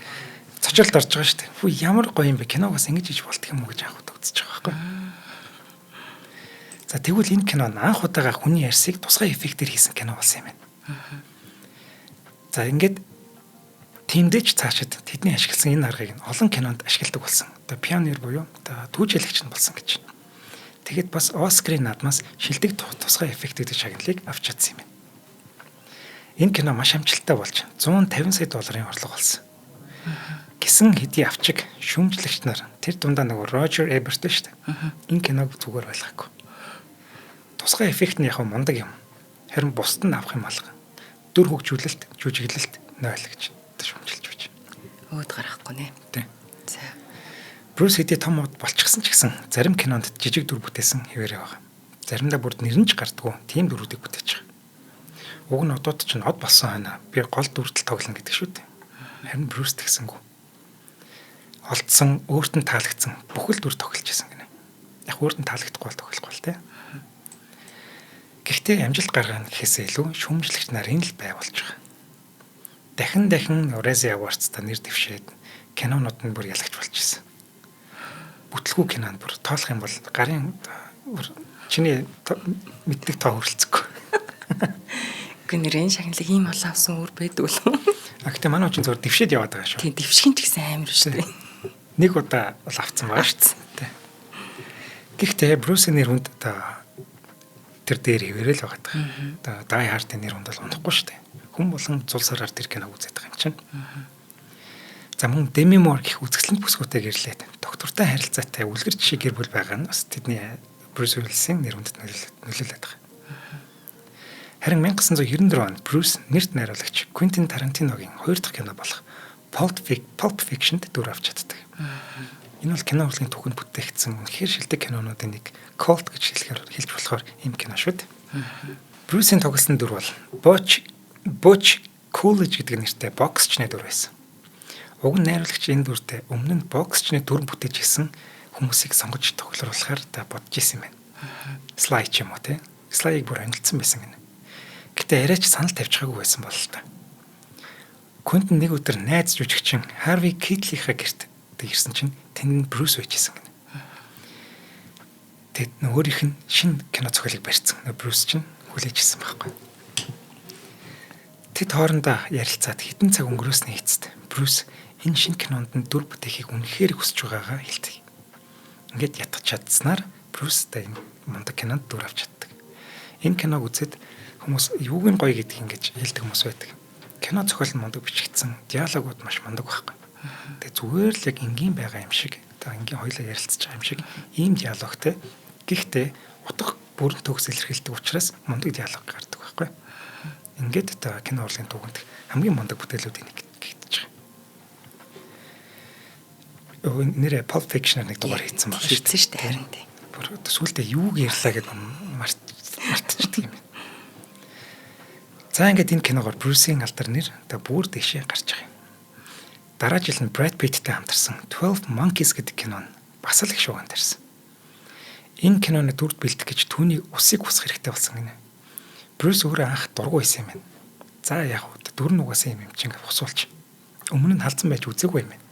цочолд орж байгаа шүү дээ. Хүү ямар гоё юм бэ? Киног бас ингэж хийж болдох юм уу гэж анх удаа үзэж байгаа байхгүй. За тэгвэл энэ кино анх удаага хүний арсыг тусгай эффектээр хийсэн кино болсон юм байна. За ингээд тиймдээ ч цаашид тэдний ашигласан энэ аргыг нь олон кинонд ашигладаг болсон. Одоо пионер буюу одоо түүжээлэгч нь болсон гэж. Тэгэхэд бас Оскарын наадмаас шилдэг тусгай эффект гэдэг шагналыг авч чадсан юм байна. Энэ кино маш амжилттай болж 150 сая долларын орлого олсон. Гисэн хэдий авчиг шүүмжлэгч нар тэр дундаа нөгөө Рожер Эберт шүү дээ. Энэ киног зүгээр ойлгоогүй. Тусгай эффект нь яг мундаг юм. Харин бусд нь авах юм алга. Дүр хөгжүүлэлт, жүжиглэлт 0 гэж шүүмжилж байж. Өөд гаргахгүй нэ. Тий. За. Брюс хэдий том од болчихсон ч гэсэн зарим кинонд жижиг дүр бүтээсэн хэвээрээ байгаа. Заримдаа бүр нэр нь ч гардггүй тийм дүрүүдийг бүтээж байгаа. Уг нь одууд чинь од болсон хойно би гол дүртэл тоглоно гэдэг шүү дээ. Харин Брюс тэгсэнгүй. Олдсон, өөрт нь таалагдсан бүхэл дүр тоглож исэн гинэ. Яг өөрт нь таалагдахгүй бол тоглохгүй л те. Гэхдээ амжилт гаргана гэхээсээ илүү шүүмжлэгч нарын л бай болж байгаа. Дахин дахин Razzie Awards-та нэр дэвшээд кинонууд нь бүр ялагч болж исэн. Бүтлгүй кинонд бүр тоолох юм бол гарын бүр чиний мэддэг тоо хүрэлцэхгүй. Үгүй нэр энэ шагналыг ийм олон авсан үр байдаг л. А гэтээ манай хүн чинь зөвхөн дэвшээд яваад байгаа шүү. Тийм, дэвших нь ч гэсэн амар шүү дээ. Нэг удаа бол авцсан байгаа шүү дээ. Гэхдээ Брюсийн нэр хүнд одоо тэр дээр хэвээрэл байгаа даа. Одоо Die Hard-ын нэр хүнд бол унахгүй шүү дээ. Хүн болон зул сараар тэр киног үзээд байгаа юм чинь. За мөн Demi Moore гэх үзэсгэлэнт бүсгүйтэй гэрлээд доктортой харилцаатай үлгэр жишээ гэр бүл байгаа нь бас тэдний Брюс Уиллисийн нэр хүндэд нөлөөлөд байгаа. Харин 1994 онд Брюс нэрт найруулагч Квентин Тарантиногийн хоёр дахь кино болох Pulp Fiction-д дүр авч чаддаг. Энэ бол кино урлагийн түүхэнд бүтээгдсэн үнэхээр шилдэг кинонуудын нэг, cult гэж хэлэхээр хэлж болохоор ийм кино шүү дээ. Брюсийн тоглосон дүр бол Butch Coolidge гэдэг нэртэй боксчны дүр байсан. Уг нь найруулагч энэ дүртэй өмнө нь боксчны дүр бүтээж исэн хүмүүсийг сонгож тоглоруулахаар та бодож исэн юм байна. Sly ч юм уу те. Sly-г бүр ангилсан байсан гинэ. Гэтэ арайч санал тавьчихаагүй байсан болол та. Квентин нэг өдөр найз жүжигчин Харви Кейтлийнхаа гэрт ирсэн чинь тэнд нь Брюс байж исэн гинэ. Тэгэд өөрийнх нь шинэ кино зохиолыг барьсан. Брюс чинь хүлээж исэн байхгүй. Тэд хоорондоо ярилцаад хэдэн цаг өнгөрөөсний эцэст Брюс энэ шинэ кинонд нь дүр бүтээхийг үнэхээр хүсэж байгаагаа хэлдэг. Ингээд ятгах чадсанаар Брюс та энэ мундаг кинонд дүр авч чаддаг. Энэ киног үзээд хүмүүс юуг нь гоё гэдгийг ингэж хэлдэг хүмүүс байдаг. Кино зохиол нь мундаг бичигдсэн, диалогууд маш мундаг байхгүй. Тэгээ зүгээр л яг энгийн байгаа юм шиг, одоо энгийн хоёлаа ярилцж байгаа юм шиг ийм диалогтой. Гэхдээ утга бүрэн төгс илэрхийлдэг учраас мундаг диалог гардаг байхгүй. Ингээд одоо кино урлагийн түүхэнд хамгийн мундаг бүтээлүүдийн нэг гэгдэж байгаа. Нэрээ Pulp Fiction-аар нэг дугаар хийсэн байна шүү. Хийсэн шүү дээ харин тий. Бүр одоо сүүлдээ юуг ярьлаа гэдээ мартчихдаг юм байна. За ингээд энэ киногоор Брюсийн алдар нэр одоо бүр дэшээ гарч байгаа юм. Дараа жил нь Brad Pitt-тэй хамтарсан 12 Monkeys гэдэг кино нь бас л их шууган тарьсан. Энэ киноны дүрд бэлдэх гэж түүний усыг усах хэрэгтэй болсон гинэ. Брюс өөрөө анх дургүй байсан юм байна. За яг уу дүр нь угаасаа юм чинь хусуулч. Өмнө нь халдсан байж үзээгүй юм байна.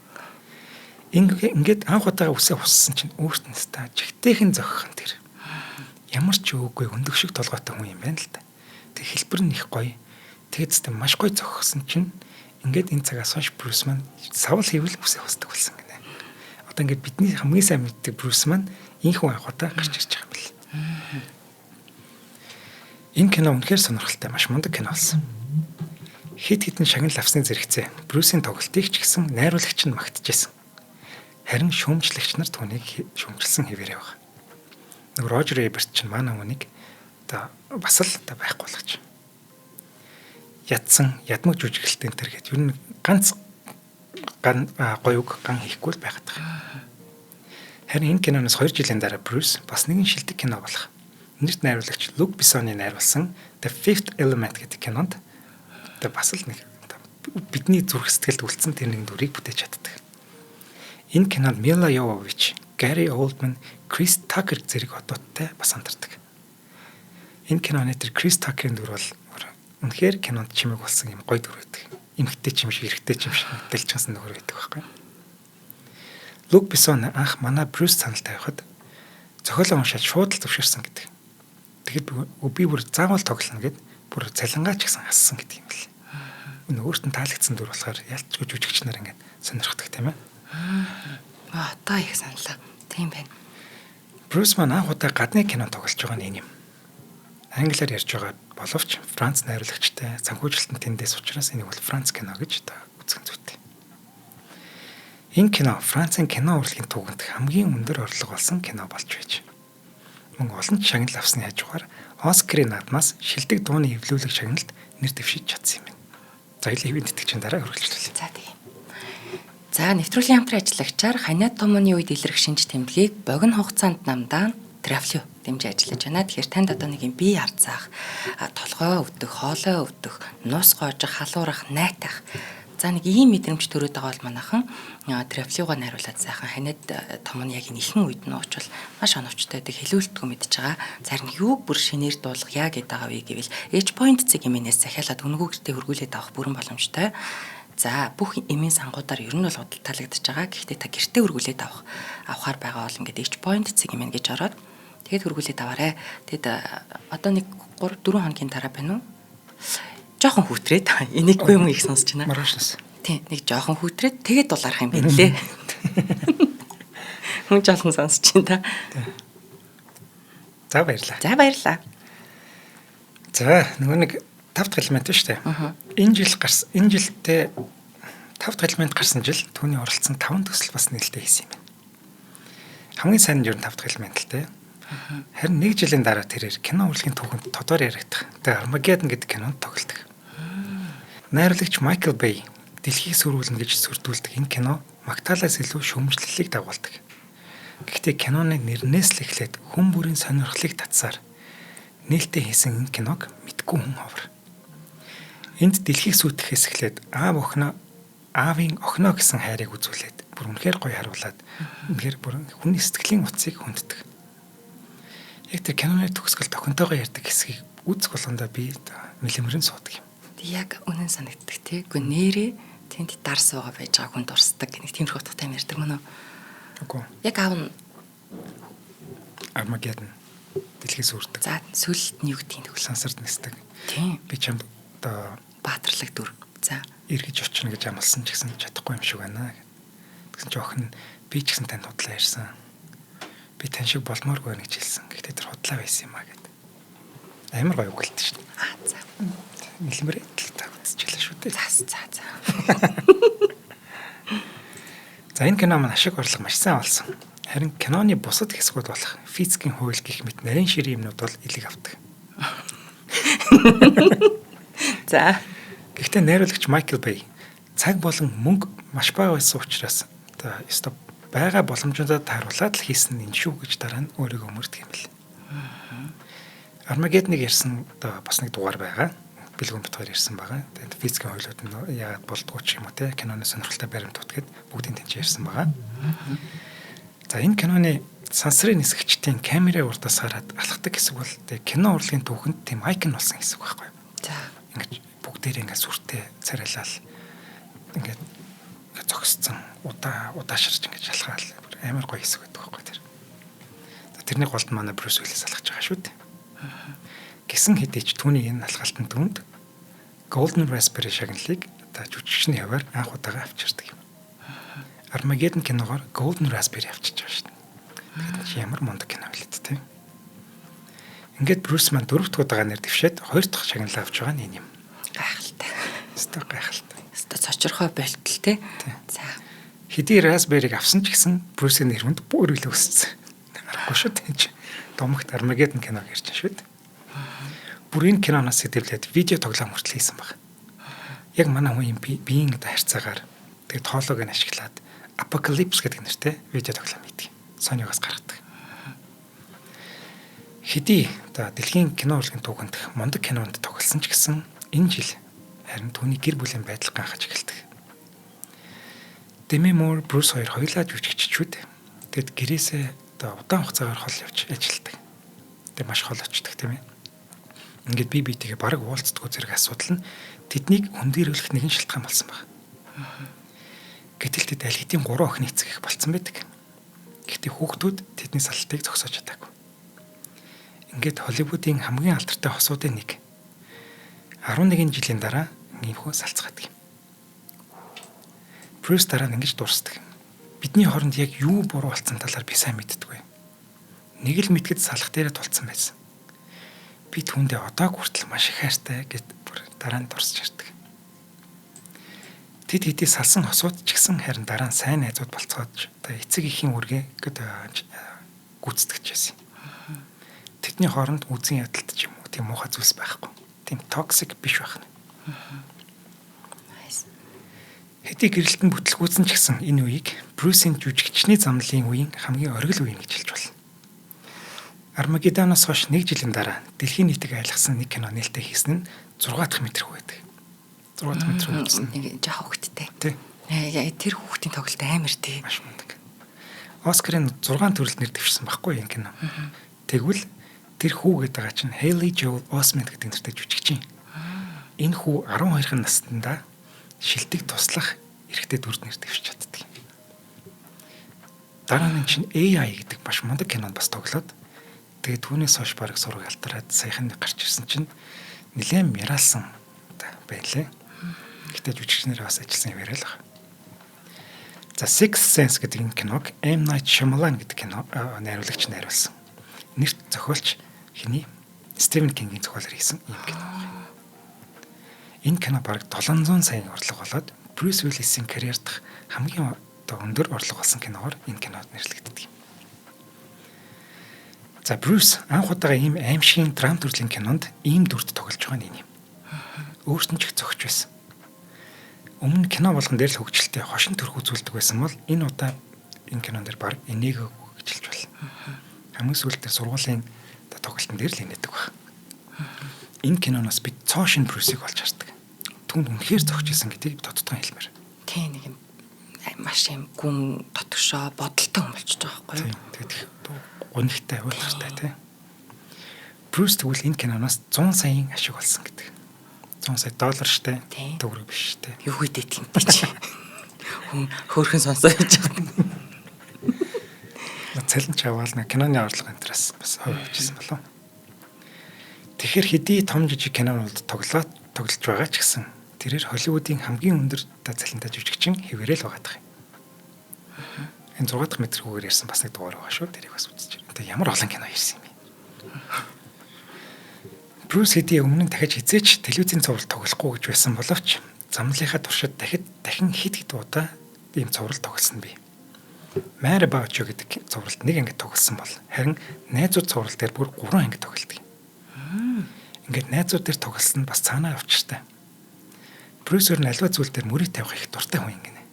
Ингээд анх удаага үсээ хуссан чинь өөрт нь ста жигтэйхэн зохих нь тэр. Ямар ч үгүй өндөг шиг толгойтой хүн юм байна л да. Тэг хэлбэр нь их гоё. Тэгээд зүйтэй маш гоё зохисон чинь ингээд энэ цагаас хойш Брюс маань савл хийвэл үсээ хусдаг болсон гинэ. Одоо ингээд бидний хамгийн сайн мэддэг Брюс маань инхүү анх удаа гарч ирж байгаа юм байна. Энэ кино үнэхээр сонирхолтой маш мундаг кино болсон. Хэд хэдэн шагнал авсны зэрэгцээ Брюсийн тоглолтыг ч гэсэн найруулагч нь магтажсэн. Харин шүүмжлэгч нар түүнийг шүүмжилсэн хэвээрээ байна. Нөгөө Рожер Эберт чинь манай хүнийг одоо бас л одоо байхгүй болгож. Ядсан, ядмаг жүжиглэлтэн тэр гээд ер нь ганц ган гоё үг ган хийхгүй л байгаад байгаа. Харин энэ киноноос 2 жилийн дараа Брюс бас нэгэн шилдэг кино болох нэрт найруулагч Люк Бессоны найруулсан The Fifth Element гэдэг кинонд одоо бас л нэг бидний зүрх сэтгэлд үлдсэн тэр нэгэн дүрийг бүтээж чаддаг. Энэ кинонд Мила Йовович, Гари Олдман, Крис Такер зэрэг одооттой бас хамтардаг. Энэ киноны тэр Крис Такерийн дүр бол үнэхээр кинонд чимэг болсон юм гоё дүр байдаг. Эмэгтэй ч юм шиг, эрэгтэй ч юм шиг дэлжсэн нөхөр байдаг байхгүй. Люк Бессон анх манай Брюс санал тавихад зохиолоо уншаад шууд л зөвшөөрсөн гэдэг. Тэгэхэд би бүр заавал тоглоно гэд бүр цалингаа ч гэсэн ассан гэдэг юм л. Өөрт нь таалагдсан дүр болохоор ялчгүй жүжигч нар ингээд сонирхдаг тийм ээ. Аа одоо их саналаа. Тийм байна. Брюс маань анх удаа гадны кино тоглож байгаа нь энэ юм. Англиар ярьж байгаа боловч Франц найруулагчтай санхүүжилтэн тэндээс учраас энийг бол Франц кино гэж та үзэх зүйтэй. Энэ кино Францын кино урлагийн түүхэнд хамгийн өндөр орлого олсон кино болж байж. Мөн олон шагнал авсны хажуугаар Оскарын наадмаас шилдэг дууны эвлүүлэг шагналд нэр дэвшиж чадсан юм байна. За хэвийн тэтгэгчийн дараа үргэлжлүүлье. За тийм. За нэвтрүүлгийн хамтран ажиллагчаар Ханиад томооны үед илэрх шинж тэмдгийг богино хугацаанд намдаан Трафлио дэмжиж ажиллаж байна. Тэгэхээр танд одоо нэг юм бие арзаах, толгой өвдөх, хоолой өвдөх, нуус гоожих, халуурах, найтах. За нэг ийм мэдрэмж төрөөд байгаа бол манайхан терапиугаа найруулад сайхан ханиад том нь яг энэ ихэн үед нь уучвал маш оновчтой байдаг, хэлүүлэлтгүй мэдж байгаа. Зарим юуг бүр шинээр дуулгая гэдэг байгаа вэ гэвэл H point цэг эмэнээс захиалаад үнэгүй гэртээ хөргүүлээд авах бүрэн боломжтой. За бүх эмийн сангуудаар ер нь бол худалдаалагдаж байгаа. Гэхдээ та гэртээ хөргүүлээд авахар байгаа бол ингээд H point цэг эмэн гэж ороод тэгээд хөргүүлээд аваарай. Тэгэд одоо нэг 3 4 хоногийн дараа байна уу? Жохон хүүтрээд энийггүй юм их сонсч байна. Маргаашнаас. Тийм, нэг жохон хүүтрээд тэгээд дулаарах юм байна лээ. Хүн жолон сонсч байна та. За баярлалаа. За баярлалаа. За нөгөө нэг 5 дахь элемент шүү дээ. Энэ жил гарсан, энэ жилдээ 5 дахь элемент гарсан жил түүний оролцсон 5 төсөл бас нээлттэй хийсэн юм байна. Хамгийн сайн нь ер нь 5 дахь элемент л дээ. Харин нэг жилийн дараа тэрээр кино урлагийн түүхэнд тодор яригдах. Тэгээ Армагеддон гэдэг кинонд тоглодог. Найруулагч Майкл Бэй дэлхийг сүрүүлнэ гэж сүрдүүлдэг энэ кино магтаалаас илүү шүүмжлэлийг дагуулдаг. Гэхдээ киноны нэрнээс л эхлээд хүн бүрийн сонирхлыг татсаар нээлттэй хийсэн энэ киног мэдгүй хүн ховор. Энд дэлхийг сүйтгэхээс эхлээд аав охиноо, аавын охиноо гэсэн хайрыг үзүүлээд бүр үнэхээр гоё харуулад үнэхээр бүр хүний сэтгэлийн утсыг хүнддэг. Яг тэр киноны төгсгөлд охинтойгоо ярьдаг хэсгийг үзэх болгондоо би мэлэмрэн суудаг юм. Яг үнэн санагддаг тий. Үгүй нэрээ тэнд дар суугаа байж байгаа хүн дурсдаг нэг тиймэрхүү утгатай юм ярьдаг мөн үү? Үгүй. Яг аав нь Армагеддон дэлхийг сүрдэг. За сүүлд нь юу гэдгийг тэгвэл сансарт нисдэг. Тийм. Би чамд одоо баатарлаг дүр. За эргэж очино гэж амласан ч гэсэн чадахгүй юм шиг байна. Тэгсэн чи охин би ч гэсэн танд худлаа ярьсан. Би тань шиг болмооргүй байна гэж хэлсэн. Гэхдээ тэр худлаа байсан юм а гэд. Амар гоё үгэлт шин. Аа за. Мэлмэрээ л та үзчихлээ шүү дээ. За за за. За энэ кино маань ашиг орлого маш сайн олсон. Харин киноны бусад хэсгүүд болох физикийн хууль гэх мэт нарийн ширийн юмнууд бол элэг авдаг. За. Гэхдээ найруулагч Майкл Бэй цаг болон мөнгө маш бага байсан учраас одоо ёстой байгаа боломжуудад тааруулаад л хийсэн энэ шүү гэж дараа нь өөрийгөө мөрдөх юм бэл. Армагеддоныг ярьсан одоо бас нэг дугаар байгаа. Бэлгүн битгаар ярьсан байгаа. Тэгээд физикийн хуулиуд нь яагаад болдгоо ч юм уу те киноны сонирхолтой баримтууд гэд бүгдийн тэнцээ ярьсан байгаа. За энэ киноны сансрын нисгчдийн камерын урдаас хараад алхдаг хэсэг бол тэг кино урлагийн түүхэнд тийм айкон болсон хэсэг байхгүй. За ингэж бүгдээрээ ингээд сүртэй царайлал ингээд зогсцсон удаашарч ингээд шалгаал амар гоё хэсэг байдаг байхгүй тэр. Тэрний голд манай Брюс Уиллис алхаж байгаа шүү дээ. Гисэн хэдий ч түүний энэ алхалтын түнд Golden Raspberry шагналыг одоо жүжигчний хуваар анх удаага авчирдаг юм. Армагеддон киногоор Golden Raspberry авчирч байгаа шүү дээ. Тэгэхээр чи ямар мундаг кино вэ тэ. Ингээд Брюс маань дөрөв дэх удаага нэр дэвшээд хоёр дахь шагналаа авч байгаа нь энэ юм. Гайхалтай. Өстой гайхалтай. Өстой цочрохой болтол тэ. За. Хэдий Raspberry-г авсан ч гэсэн Брюсийн нэр хүнд бүр илүү өссөн. Аргагүй шүү дээ. Домогт Армагеддон киног ярьж шүү дээ. Бүр энэ киноноос сэдэвлээд видео тоглоом хүртэл хийсэн баг. Яг манай хүн юм биеийн одоо харьцаагаар тэгээ тоолоог нь ашиглаад Apocalypse гэдэг нэртэй видео тоглоом хийдэг. Sony-гоос гаргадаг. Хэдий одоо дэлхийн кино урлагийн түүхэнд мундаг кинонд тоглосон ч гэсэн энэ жил харин түүний гэр бүлийн байдал ганхаж эхэлдэг. Деми Мур, Брюс хоёр хоёулаа жүжигччүүд. Тэгэд гэрээсээ одоо удаан хугацаагаар хол явж ажилладаг. Тэг маш хол очдог тийм ээ. Ингээд бие биетэйгээ бараг уулзддаггүй зэрэг асуудал нь тэднийг хөндөрүүлэх нэгэн шалтгаан болсон байна. Гэтэл тэд аль хэдийн 3 охины эцэг их болцсон байдаг. Гэхдээ хүүхдүүд тэдний салтыг зогсоож чадаагүй. Ингээд Холливуудын хамгийн алдартай хосуудын нэг 11 жилийн дараа иймхүү салцгаадаг юм. Брюс дараа нь ингэж дурсдаг. Бидний хооронд яг юу буруу болсон талаар би сайн мэддэггүй. Нэг л мэтгэд салах дээрээ тулцсан байсан. Би түүндээ одоо хүртэл маш их хайртай гэд бүр дараа нь дурсаж ярьдаг. Тэд хэдий салсан хосууд ч гэсэн харин дараа нь сайн найзууд болцоодж одоо эцэг эхийн үүргээ гэд гүйцэтгэж байсан. Тэдний хооронд үзэн ядалт ч юм уу тийм муухай зүйлс байхгүй. Тийм токсик биш байх нь. Хэдий гэрэлтэн бүтлгүүцэн ч гэсэн энэ үеийг Брюсийн жүжигчний замлын үеийн хамгийн оргил үе гэж хэлж болно. Армагеддоноос хойш нэг жилийн дараа дэлхийн нийтийг айлгсан нэг кино нээлттэй хийсэн нь 6 дахь метр байдаг. 6 дахь метр хүү. Нэг жоох хүүхэдтэй. Тий. Тэр хүүхдийн тоглолт амар тий. Маш мундаг. Оскарын 6 төрөлд нэр дэвшсэн байхгүй энэ кино. Тэгвэл тэр хүү гэдэг байгаа чинь Haley Joel Osment гэдэг нэртэй жүжигчин. Энэ хүү 12 наснда шилдэг туслах эрэгтэй дүрд нэр дэвшиж чаддаг. Дараа нь чинь AI гэдэг маш мундаг кинонд бас тоглоод тэгээд түүнээс хойш бараг сураг алдраад саяхан гарч ирсэн чинь нэлээд мираалсан байлээ. Гэтэ жүжигчнэрээ бас ажилласан юм яриа л байна. За, Sixth Sense гэдэг энэ киног M Night Shyamalan гэдэг кино найруулагч найруулсан. Нэрт зохиолч хэний Стивен Кингийн зохиолоор хийсэн ийм кино байна. Энэ кино бараг 700 саяын орлого болоод Брюс Уиллисийн карьер дахь хамгийн одоо өндөр орлого олсон киногоор энэ кинод нэрлэгддэг юм. За, Брюс анх удаага ийм аймшгийн драм төрлийн кинонд ийм дүрд тоглож байгаа нь энэ юм. Өөрт нь ч их зөгч байсан. Өмнө кино болгон дээр л хөгжилтэй хошин төрх үзүүлдэг байсан бол энэ удаа энэ кинон дээр баг энийгээ хөгжилж байна. Хамгийн сүүлд тэр сургуулийн тоглолтын дээр л инээдэг баг. Энэ киноноос бид цоо шинэ Брюсийг олж хардаг. Түүнд үнэхээр зөгч исэн гэдгийг тодтогон хэлмээр. Тий, нэг юм маш юм гүн дотгошоо бодолтой хүн болчихж байгаа байхгүй юу? Тэгээд их гунигтай, уйлгартай тий. Брюс тэгвэл энэ киноноос 100 саяын ашиг олсон гэдэг. 100 сая доллар штэ. Төгрөг биш штэ. Юу гэдэг юм бэ чи? Хүн хөөрхөн сонсоо хийж байгаа. Цалин ч аваад нэг киноны орлого энтерас бас хувь авчихсан болов. Тэгэхээр хэдий том жижиг кинонууд тоглоод тоглож байгаа ч гэсэн тэрээр Холливуудын хамгийн өндөр цалинтай жүжигчин хэвээрээ л байгаа дах юм. Энэ 6 дахь метр хүүгээр ярьсан бас нэг дугаар байгаа шүү. Тэрийг бас үзэж. Тэгээ ямар олон кино ярьсан юм бэ? Брюс хэдий өмнө нь дахиж хизээч телевизийн цуврал тоглохгүй гэж байсан боловч замналынхаа туршид дахин хэд хэд удаа ийм цуврал тоглосон бий. Mad About You гэдэг цувралд нэг анги тоглосон бол харин найзууд цуврал дээр бүр 3 анги тоглодог. Ингээд найзууд дээр тоглосон нь бас цаанаа авчиртай. Брюс өөр нь аливаа зүйл дээр мөрийг тавих их дуртай хүн юм гинэ.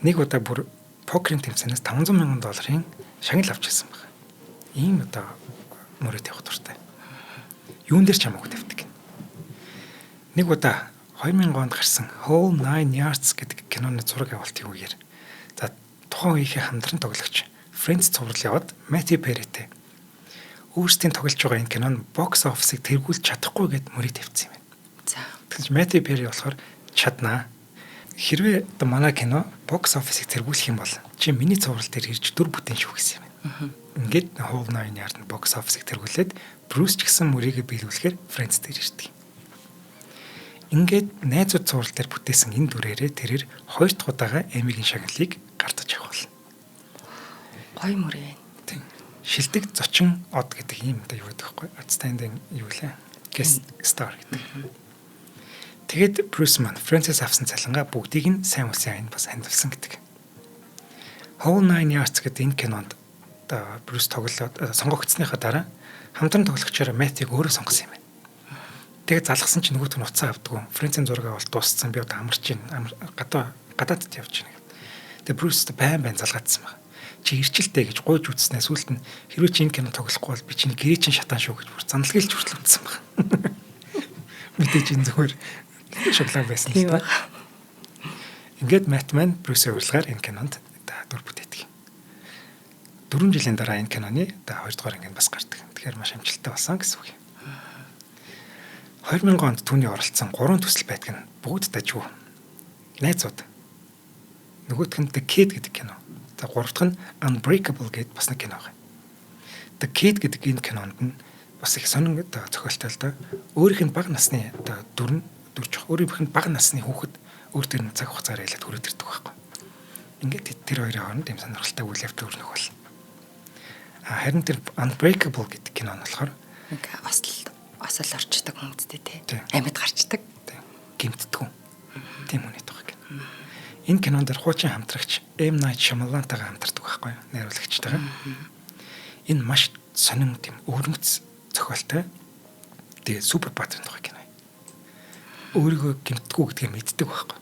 Нэг удаа бүр покерын тэмцээнээс 500 мянган долларын шагнал авч ирсэн байна. Ийм одоо мөрийг тавих дуртай. Юун дээр ч хамаагүй тавьдаг. Нэг удаа 2000 онд гарсан Whole Nine Yards гэдэг киноны зураг авалтын үеэр за тухайн үеийнхээ хамтран тоглогч Friends цуврал яваад Matthew Perry-тэй өөрсдийн тоглож байгаа энэ кино нь box office-ыг тэргүүлж чадахгүй гэд мөрийг тавьсан юм байна. За. Тэгсэн чинь Matthew Perry болохоор чаднаа. Хэрвээ одоо манай кино box office-ыг тэргүүлэх юм бол чи миний цуврал дээр ирж дүр бүтээн шүү гэсэн юм байна. Ингээд Whole Nine Yards нь box office-ыг тэргүүлээд Брюс ч гэсэн мөрийгээ биелүүлэхээр Friends дээр ирдэг. Ингээд найзууд цуврал дээр бүтээсэн энэ дүрээрээ тэрээр хоёр дахь удаага Emmy-гийн шагналыг гартаж авах болно. Гоё мөр юм. Тийм. Шилдэг зочин од гэдэг ийм одоо юу гэдэг вэ? Outstanding юу лээ? Guest star гэдэг. Тэгээд Брюс маань Friends-ээс авсан цалингаа бүгдийг нь сайн улсын аянд бас хандивсан гэдэг. Whole Nine Yards гэдэг энэ кинонд одоо Брюс тоглоод сонгогдсныхаа дараа хамтран тоглогчоор Мэтиг өөрөө сонгосон юм байна. Тэгээд залгасан чинь нөгөөт нь уцаа авдаггүй. Friends-ийн зураг авалт дууссан. Би одоо амарч байна. Гадаадд явж байна гэдэг. Тэгээд Брюс байн байн залгаадсан байна. Чи ирчилтэй гэж гуйж үзснээ сүүлд нь хэрвээ чи энэ кино тоглохгүй бол би чиний гэрээ чинь шатаан шүү гэж бүр заналгийлж хүртэл үзсэн байна. Мэдээж энэ зөвхөн шоглоо байсан л та. Ингээд Мат маань Брюсийн урилгаар энэ кинонд дүр бүтээдэг. 4 жилийн дараа энэ киноны одоо 2 дугаар анги бас гардаг. Тэгэхээр маш амжилттай болсон гэсэн үг юм. 2000 онд түүний оролцсон 3 төсөл байдаг нь бүгд дажгүй. Найзууд. Нөгөөх нь The Kid гэдэг кино. За, гурав дахь нь Unbreakable гэдэг бас нэг кино байна. The Kid гэдэг энэ кинонд нь бас их сонин одоо зохиолтой л доо. Өөрийнх нь бага насны одоо дүр нь дүрж өөрийнх нь бага насны хүүхэд өөр тэр нь цаг хугацаар ялаад хүрээд ирдэг байхгүй. Ингээд тэр хоёрын хооронд юм сонирхолтой үйл явдал өрнөх болно. А харин тэр Unbreakable гэдэг кино нь болохоор нэг осол орчдөг хүмүүстээ тий. Амьд гарчдаг. Тий. Гэмтдэг. Тийм хүний тухай кино. Энэ кинон дээр хуучин хамтрагч M Night Shyamalan-тайгаа хамтардаг байхгүй юу? Найруулагчтайгаа. Энэ маш сонин тийм өвөрмөц зохиолтой. Тэгээ супер баатрын тухай кино. Өөрийгөө гэмтдэггүй гэдгийг мэддэг байхгүй.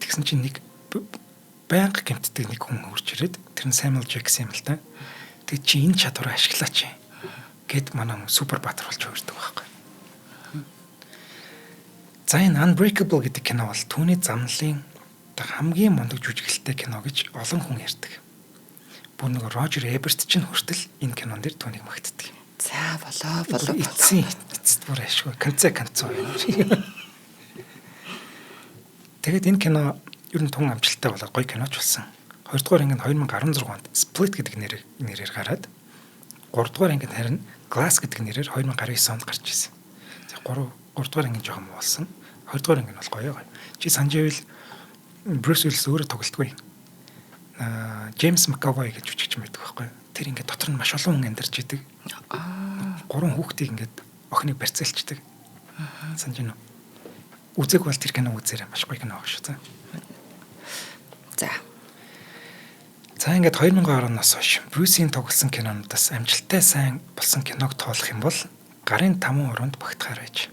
Тэгсэн чинь нэг байнга гэмтдэг нэг хүн өрж ирээд тэр нь Samuel Jackson юм л та. Тэгээ чи энэ чадвараа ашиглаач гэд манай хүн супер баатар болж хувирдаг байхгүй. За энэ Unbreakable гэдэг кино бол түүний замналын хамгийн мундаг жүжиглэлтэй кино гэж олон хүн ярьдаг. Бүр нэг Рожер Эберт ч хүртэл энэ кинон дээр түүнийг магтдаг. За болоо болоо. Эцсийн эцэст бүр ашгүй. Конце концоо. Тэгээд энэ кино ер нь тун амжилттай болоод гоё киноч болсон. Хоёрдугаар анги нь 2016 онд Split гэдэг нэрээр гараад гуравдугаар анги нь харин Glass гэдэг нэрээр 2019 онд гарч ирсэн. За 3 дугаар анги нь жоохон муу болсон. Хоёрдугаар анги нь бол гоё гоё. Чи санаж байвал Брюс Уиллис өөрөө тоглолтгүй. Джеймс МакАвой гэж жүжигчин байдаг байхгүй юу? Тэр ингээд дотор нь маш олон хүн амьдарч идэг. Гурван хүүхдийг ингээд охиныг барьцаалчдаг. Санаж байна уу? Үзег бол тэр кино үзээрэй. Маш гоё кино баг шүү. За. За ингээд 2010 оноос хойш Брюсийн тоглосон кинонуудаас амжилттай сайн болсон киног тоолох юм бол Гарын таман уруунд багтахаар байж.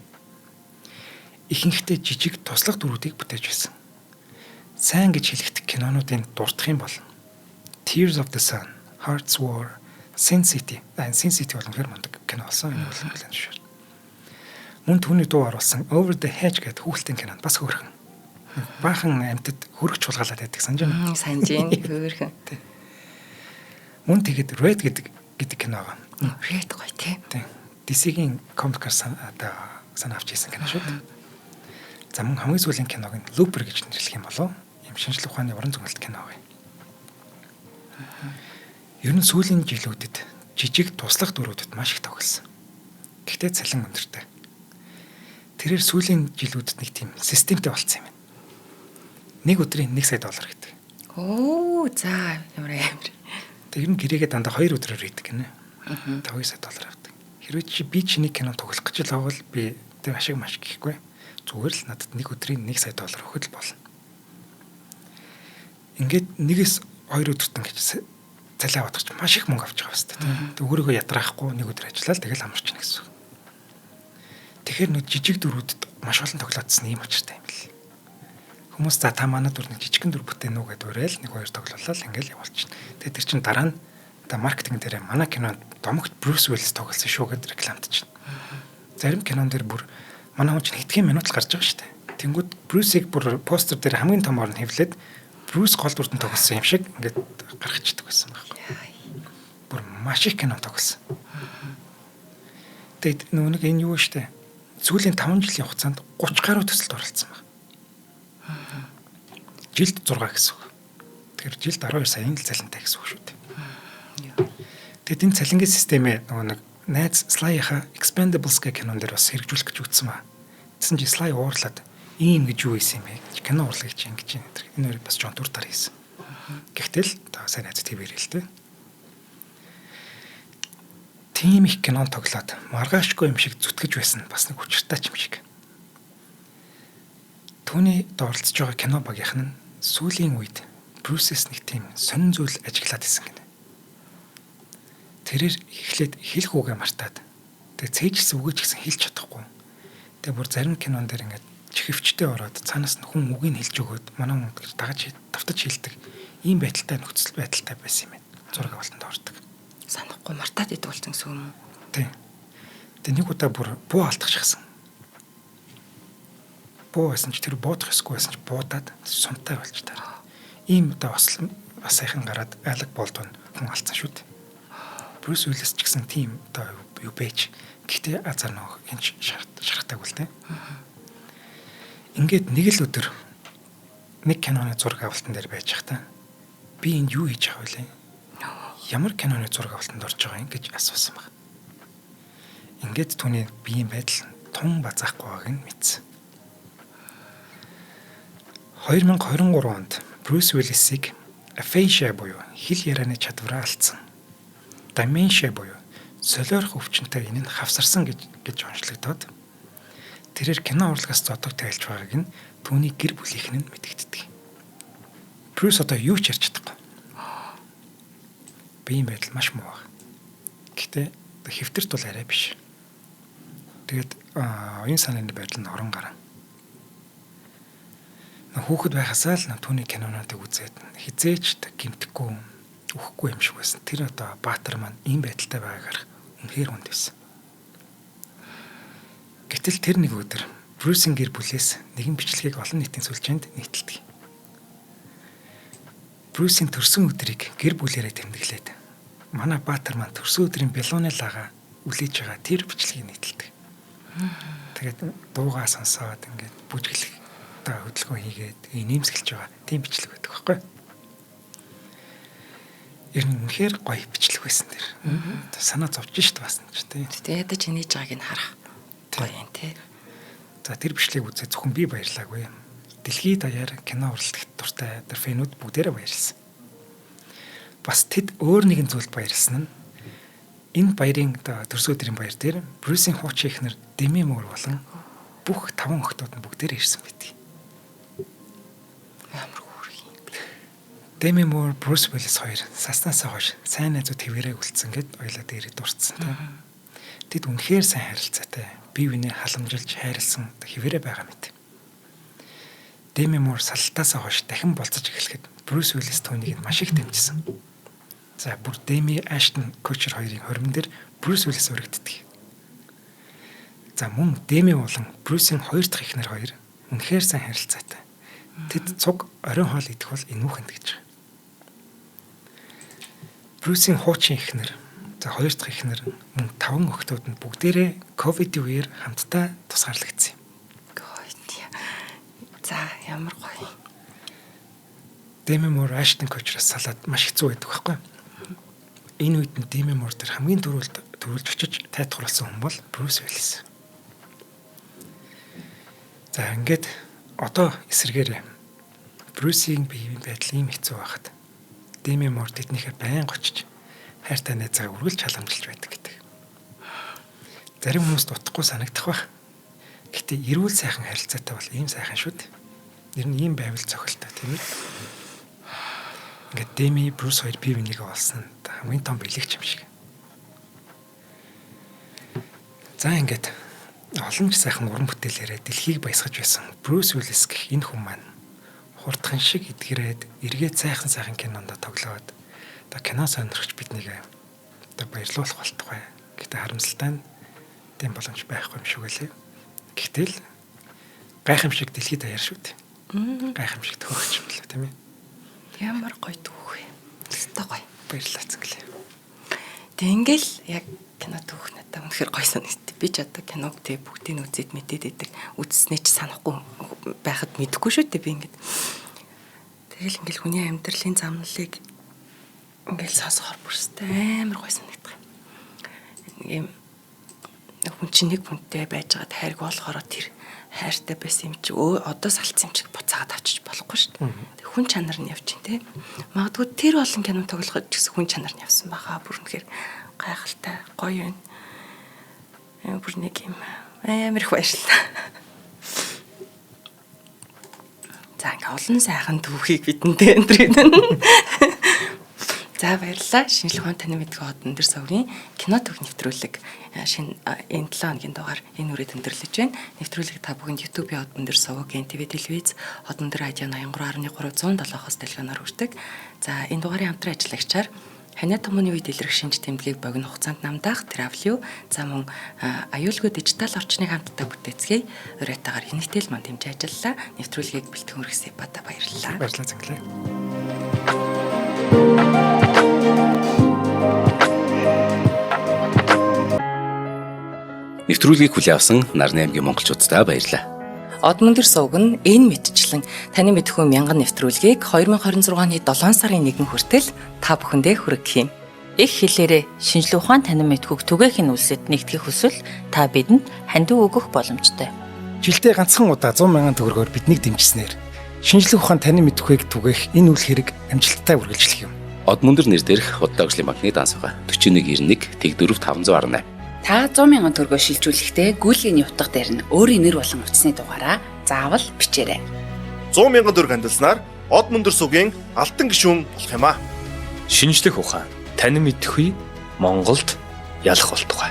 Ихэнхдээ жижиг туслах дүрүүдийг бүтээж байсан. Сайн гэж хэлэгдэх кинонуудын дурдах юм бол Tears of the Sun, Hart's War, Sin City. Sin City бол үнэхээр мундаг кино болсон. Энэ бол хүлээн зөвшөөр. Мөн түүний дуу оруулсан Over the Hedge гэдэг хүүхэлдэйн кинонд бас хөөрхөн. Баахан амьтад хөрөгч хулгайлаад байдаг, санаж байна уу? Санаж байна. Хөөрхөн. Мөн тэгээд Red гэдэг кино байгаа. Red гоё тий. Тий. DC-гийн комикаар одоо санаа авч хийсэн кино шүү дээ. За мөн хамгийн сүүлийн киног нь Looper гэж нэрлэх юм болов. Юм шинжлэх ухааны уран зөгнөлт кино байгаа. Ер нь сүүлийн жилүүдэд жижиг туслах дүрүүдэд маш их тоглосон. Гэхдээ цалин өндөртэй. Тэрээр сүүлийн жилүүдэд нэг тийм системтэй болцсон юм байна. Нэг өдрийн 1 сая доллар гэдэг. Оо за, ямар амар. Тэр нь гэрээгээ дандаа 2 өдрөөр хийдэг гинэ. Аа. 2 сая доллар авдаг. Хэрвээ чи би чиний кино тоглох гэж л байвал би тэр ашиг маш гэхгүй. Зүгээр л надад нэг өдрийн 1 сая доллар өгөхөд л болно. Ингээд нэгээс хоёр өдөрт ингэж цалин авах ч маш их мөнгө авч байгаа баста тийм. Тэг өөрийгөө ятраахгүй нэг өдөр ажиллаад тэгэл амарчна гэсэн үг. Тэгэхээр нэг жижиг дүрүүдэд маш олон тоглоодсон ийм учиртай юм бэл. Хүмүүс за та манай дүр нэг жижигхэн дүр бүтээн үү гэдээ уриал нэг хоёр тоглолоо ингээл явуулчихна. Тэгээд тэр чин дараа нь одоо маркетинг дээр манай кинонд домогт Брюс Уиллис тоглосон шүү гэдээ рекламдчихна. Зарим кинон дээр бүр манай хүн чинь хэдхэн минут л гарч байгаа шүү дээ. Тэнгүүд Брюсийг бүр постэр дээр хамгийн томоор нь хэвлээд Брюс гол дүрдэн тоглосон юм шиг ингээд гаргацдаг байсан байхгүй. Бүр маш их кино тоглосон. Тэгээд нөгөө нэг энэ юу шүү дээ. Сүүлийн 5 жилийн хугацаанд 30 гаруй төсөлд оролцсон байна. Жилд 6 гэсэн үг. Тэгэхээр жилд 12 саяын л цалинтай гэсэн үг шүү дээ. Тэгэд энэ цалингийн системээ нөгөө нэг найз Sly-ийнхаа Expendables гэх кинон дээр бас хэрэгжүүлэх гэж үзсэн ба. Тэгсэн чи Sly уурлаад ийм гэж юу хийсэн юм бэ гэж, кино урлаг гэж ингэж юм. Энэ хоёр бас Джон Туртар хийсэн. Гэхдээ л одоо сайн найз твэр л дээ. Тийм их кинон тоглоод маргаашгүй юм шиг зүтгэж байсан бас нэг учиртай ч юм шиг. Түүний оролцож байгаа кино багийнх нь сүүлийн үед Брюсээс нэг тийм сонин зүйл ажиглаад исэн гинэ. Тэрээр эхлээд хэлэх үгээ мартаад тэгээ цээжилсэн үгээ ч гэсэн хэлж чадахгүй. Тэгээ бүр зарим кинон дээр ингээд чихэвчтэй ороод цаанаас нь хүн үгийг хэлж өгөөд манай хүн гэж дагаж давтаж хэлдэг ийм байдалтай нөхцөл байдалтай байсан юм байна. Зураг авалтанд ордог. Санахгүй мартаад идэг болсон гэсэн юм уу? Тийм. Тэгээ нэг удаа бүр буу алдчихсан. Буу байсан ч тэр буудах ёсгүй байсан ч буудаад сумтай болж таараа. Ийм удаа бас бас сайхан гараад Алек Болдвин хүн алдсан шүү дээ. Брюс Уиллис ч гэсэн тийм одоо юу байж. Гэхдээ азар нөх энэ шарахтаагүй л дээ. Ингээд нэг л өдөр нэг киноны зураг авалтан дээр байж байхдаа би энд юу хийж байгаа вэ? Ямар киноны зураг авалтанд орж байгаа юм гэж асуусан баг. Ингээд түүний биеийн байдал тун базаахгүй байгааг нь мэдсэн. 2023 онд Брюс Уиллисийг aphasia буюу хэл ярианы чадвараа алдсан. Dementia буюу солиорох өвчнөд энэ нь хавсарсан гэж онцлогдоод тэрээр кино урлагаас зодог тайлж байгааг нь түүний гэр бүлийнх нь мэдэгддэг. Брюс одоо юу ч ярьж чадахгүй. Биеийн байдал маш муу байна. Гэхдээ хэвтэрт бол арай биш. Тэгээд оюун санааны байдал нь орон гарan. Хүүхэд байхасаа л түүний кинонуудыг үзээд хизээч гимтэхгүй үхэхгүй юм шиг байсан. Тэр одоо баатар маань ийм байдалтай байгааг харах үнэхээр хүнд байсан. Гэтэл тэр нэг өдөр Брюс Уиллис Брюсийн гэр бүлээс нэгэн бичлэгийг олон нийтийн сүлжээнд нийтэлдэг. Брюсийн төрсөн өдрийг гэр бүлээрээ тэмдэглээд манай Баатар маань төрсөн өдрийн бялууны лага үлээж байгаа тэр бичлэгийг нийтэлдэг. Тэгээд дуугаа сонсоод ингээд бүжиглэх одоо хөдөлгөөн хийгээд нэмсгэлж байгаа тийм бичлэг байдаг байхгүй. Ер нь үнэхээр гоё бичлэг байсан тэр. Санаа зовж шít бас нь ч тийм. Тэ ядаж инээж байгааг нь харах гоё юм тий. За тэр бичлэгийг үзээ зөвхөн би баярлаагүй. Дэлхийд даяар кино уралдах дуртай тэр фэнүүд бүгдээрээ баярлсан. Бас тэд өөр нэгэн зүйлд баярлсан нь энэ баярын одоо төрсөн өдрийн баяр дээр Брюсийн хуучин эхнэр Деми Мур болон бүх 5 охтууд нь бүгдээрээ ирсэн байдаг. Ямар хөөрхөн юм. Деми Мур, Брюс Уиллис хоёр саснасаа хойш сайн найзууд хэвээрээ үлдсэн гэд ойлоо дээрээ дурдсан тийм. Тэд үнэхээр сайн харилцаатай. Бие биенээ халамжилж хайрлсан хэвээрээ байгаа мэт. Деми Мур салтаасаа хойш дахин болцож эхлэхэд Брюс Уиллис түүнийг маш их дэмжсэн. За бүр Деми, Аштон Кучер хоёрын хормон дээр Брюс Уиллис урагддаг. За мөн Деми болон Брюсийн хоёр дахь эхнэр хоёр үнэхээр сайн харилцаатай. Тэд цуг оройн хоол идэх бол энүүхэнд гэж байгаа. Брюсийн хуучин эхнэр, за хоёр дахь эхнэр мөн 5 охтууд нь бүгдээрээ ковидын үеэр хамтдаа тусгаарлагдсан юм. За ямар гоё. Деми Мур, Аштон Кучераас салаад маш хэцүү байдаг байхгүй. Энэ үед нь Деми Мур дээр хамгийн түрүүлж очиж тайтгаруулсан хүн бол Брюс Уиллис. За ингээд одоо эсрэгээр Брюсийн биеийн байдал ийм хэцүү байхад Деми Мур тэднийхээ байнга очиж хайртай найзаа үргэлж халамжилж байдаг гэдэг. Зарим хүмүүст утгагүй санагдах байх. Гэтэ эрүүл сайхан харилцаатай бол ийм сайхан шүү дээ. Ер нь ийм байвал цохилтой тийм ээ. Ингээд Деми, Брюс хоёр бие биенийгээ олсон хамгийн том бэлэгч юм шиг. За ингээд олон ч сайхан уран бүтээлээрээ дэлхийг баясгаж байсан Брюс Уиллис гэх энэ хүн маань хурдхан шиг эдгэрээд эргээд сайхан сайхан кинонд тоглоод одоо кино сонирхч биднийг одоо баярлуулах болтугай. Гэтэ харамсалтай нь тийм боломж байхгүй юм шиг байлээ. Гэтэл гайхамшиг дэлхийд даяар шүү дээ. Гайхамшиг төхөгч юм лээ тийм ээ. Ямар гоё түүх вэ. Өстой гоё. Баярлалаа цэнгэлээ. Тэг ингээл яг кино түүх надад үнэхээр гоё санагдав. Би ч одоо киног тэг бүгдийг үзээд мэдээд идэг. Үзснээ ч санахгүй байхад мэдэхгүй шүү дээ би ингээд. Тэгэл ингээл хүний амьдралын замналыг ингээл сонсохоор бүрстэй амар гоё санагдах юм. Нэг юм хүн чинь нэг хүнтэй байж байгаад хайрг болохоор тэр хайртай байсан юм чи одоо салцсан юм чи буцаагаад авчиж болохгүй шүү дээ. Тэг хүн чанар нь явж чинь те. Магадгүй тэр олон кино тоглоход ч гэсэн хүн чанар нь явсан баха. Бүр үнэхээр гайхалтай гоё юм. Бүр нэг юм амар их баярлалаа. За ингээ олон сайхан түүхийг бидэндээ өндрийн. За баярлалаа. Шинжлэх ухааны танин мэдгүй хот өндөр сувгийн кино түүх нэвтрүүлэг шинэ энэ 7 хоногийн дугаар энэ үрээд өндөрлөж байна. Нэвтрүүлэг та бүхэнд YouTube-ийн хот өндөр сувг, NTV телевиз, хот өндөр радио 83.3 107-оос телевизээр хүрдэг. За энэ дугаарын хамтран ажиллагчаар Ханиа томооны үед илрэх шинж тэмдгийг богино хугацаанд намдаах Travelio за мөн аюулгүй дижитал орчныг хамтдаа бүтээцгээе. Урайтаагаар хинэгтэл ман дэмжиж ажиллалаа. Нэвтрүүлгийг бэлтгэн хүргэсэн бата баярлалаа. Баярлалаа цэнгэлээ. Нэвтрүүлгийг хүлээн авсан Нарны аймгийн монголчууддаа баярлалаа. Одмөндөр сувг нь энэ мэтчлэн таны мэдхүү мянган нэвтрүүлгийг 2026 оны 7 сарын 1 хүртэл та бүхэндээ хүргэх юм. Их хэлээрээ шинжлэх ухаан танин мэдхүйг түгээх нь үлсэд нэгтгэх хүсвэл та бидэнд хандив өгөх боломжтой. Жилдээ ганцхан удаа 100 мянган төгрөгөөр биднийг дэмжснээр шинжлэх ухаан танин мэдхүйг түгээх энэ үйл хэрэг амжилттай үргэлжлэх юм. Одмөндөр нэр дээрх Худалдаа хөгжлийн банкны данс байгаа. 4191 Тэгдөрөв 518. Та 100 мянган төгрөгөөр шилжүүлэхдээ гүйлгээний утга дээр нь өөрийн нэр болон утасны дугаараа заавал бичээрэй. 100 мянган төгрөг хандилснаар од мөндөр сугийн алтан гишүүн болох юм аа. Шинжлэх ухаан танин мэдхгүй Монголд ялах болтугай.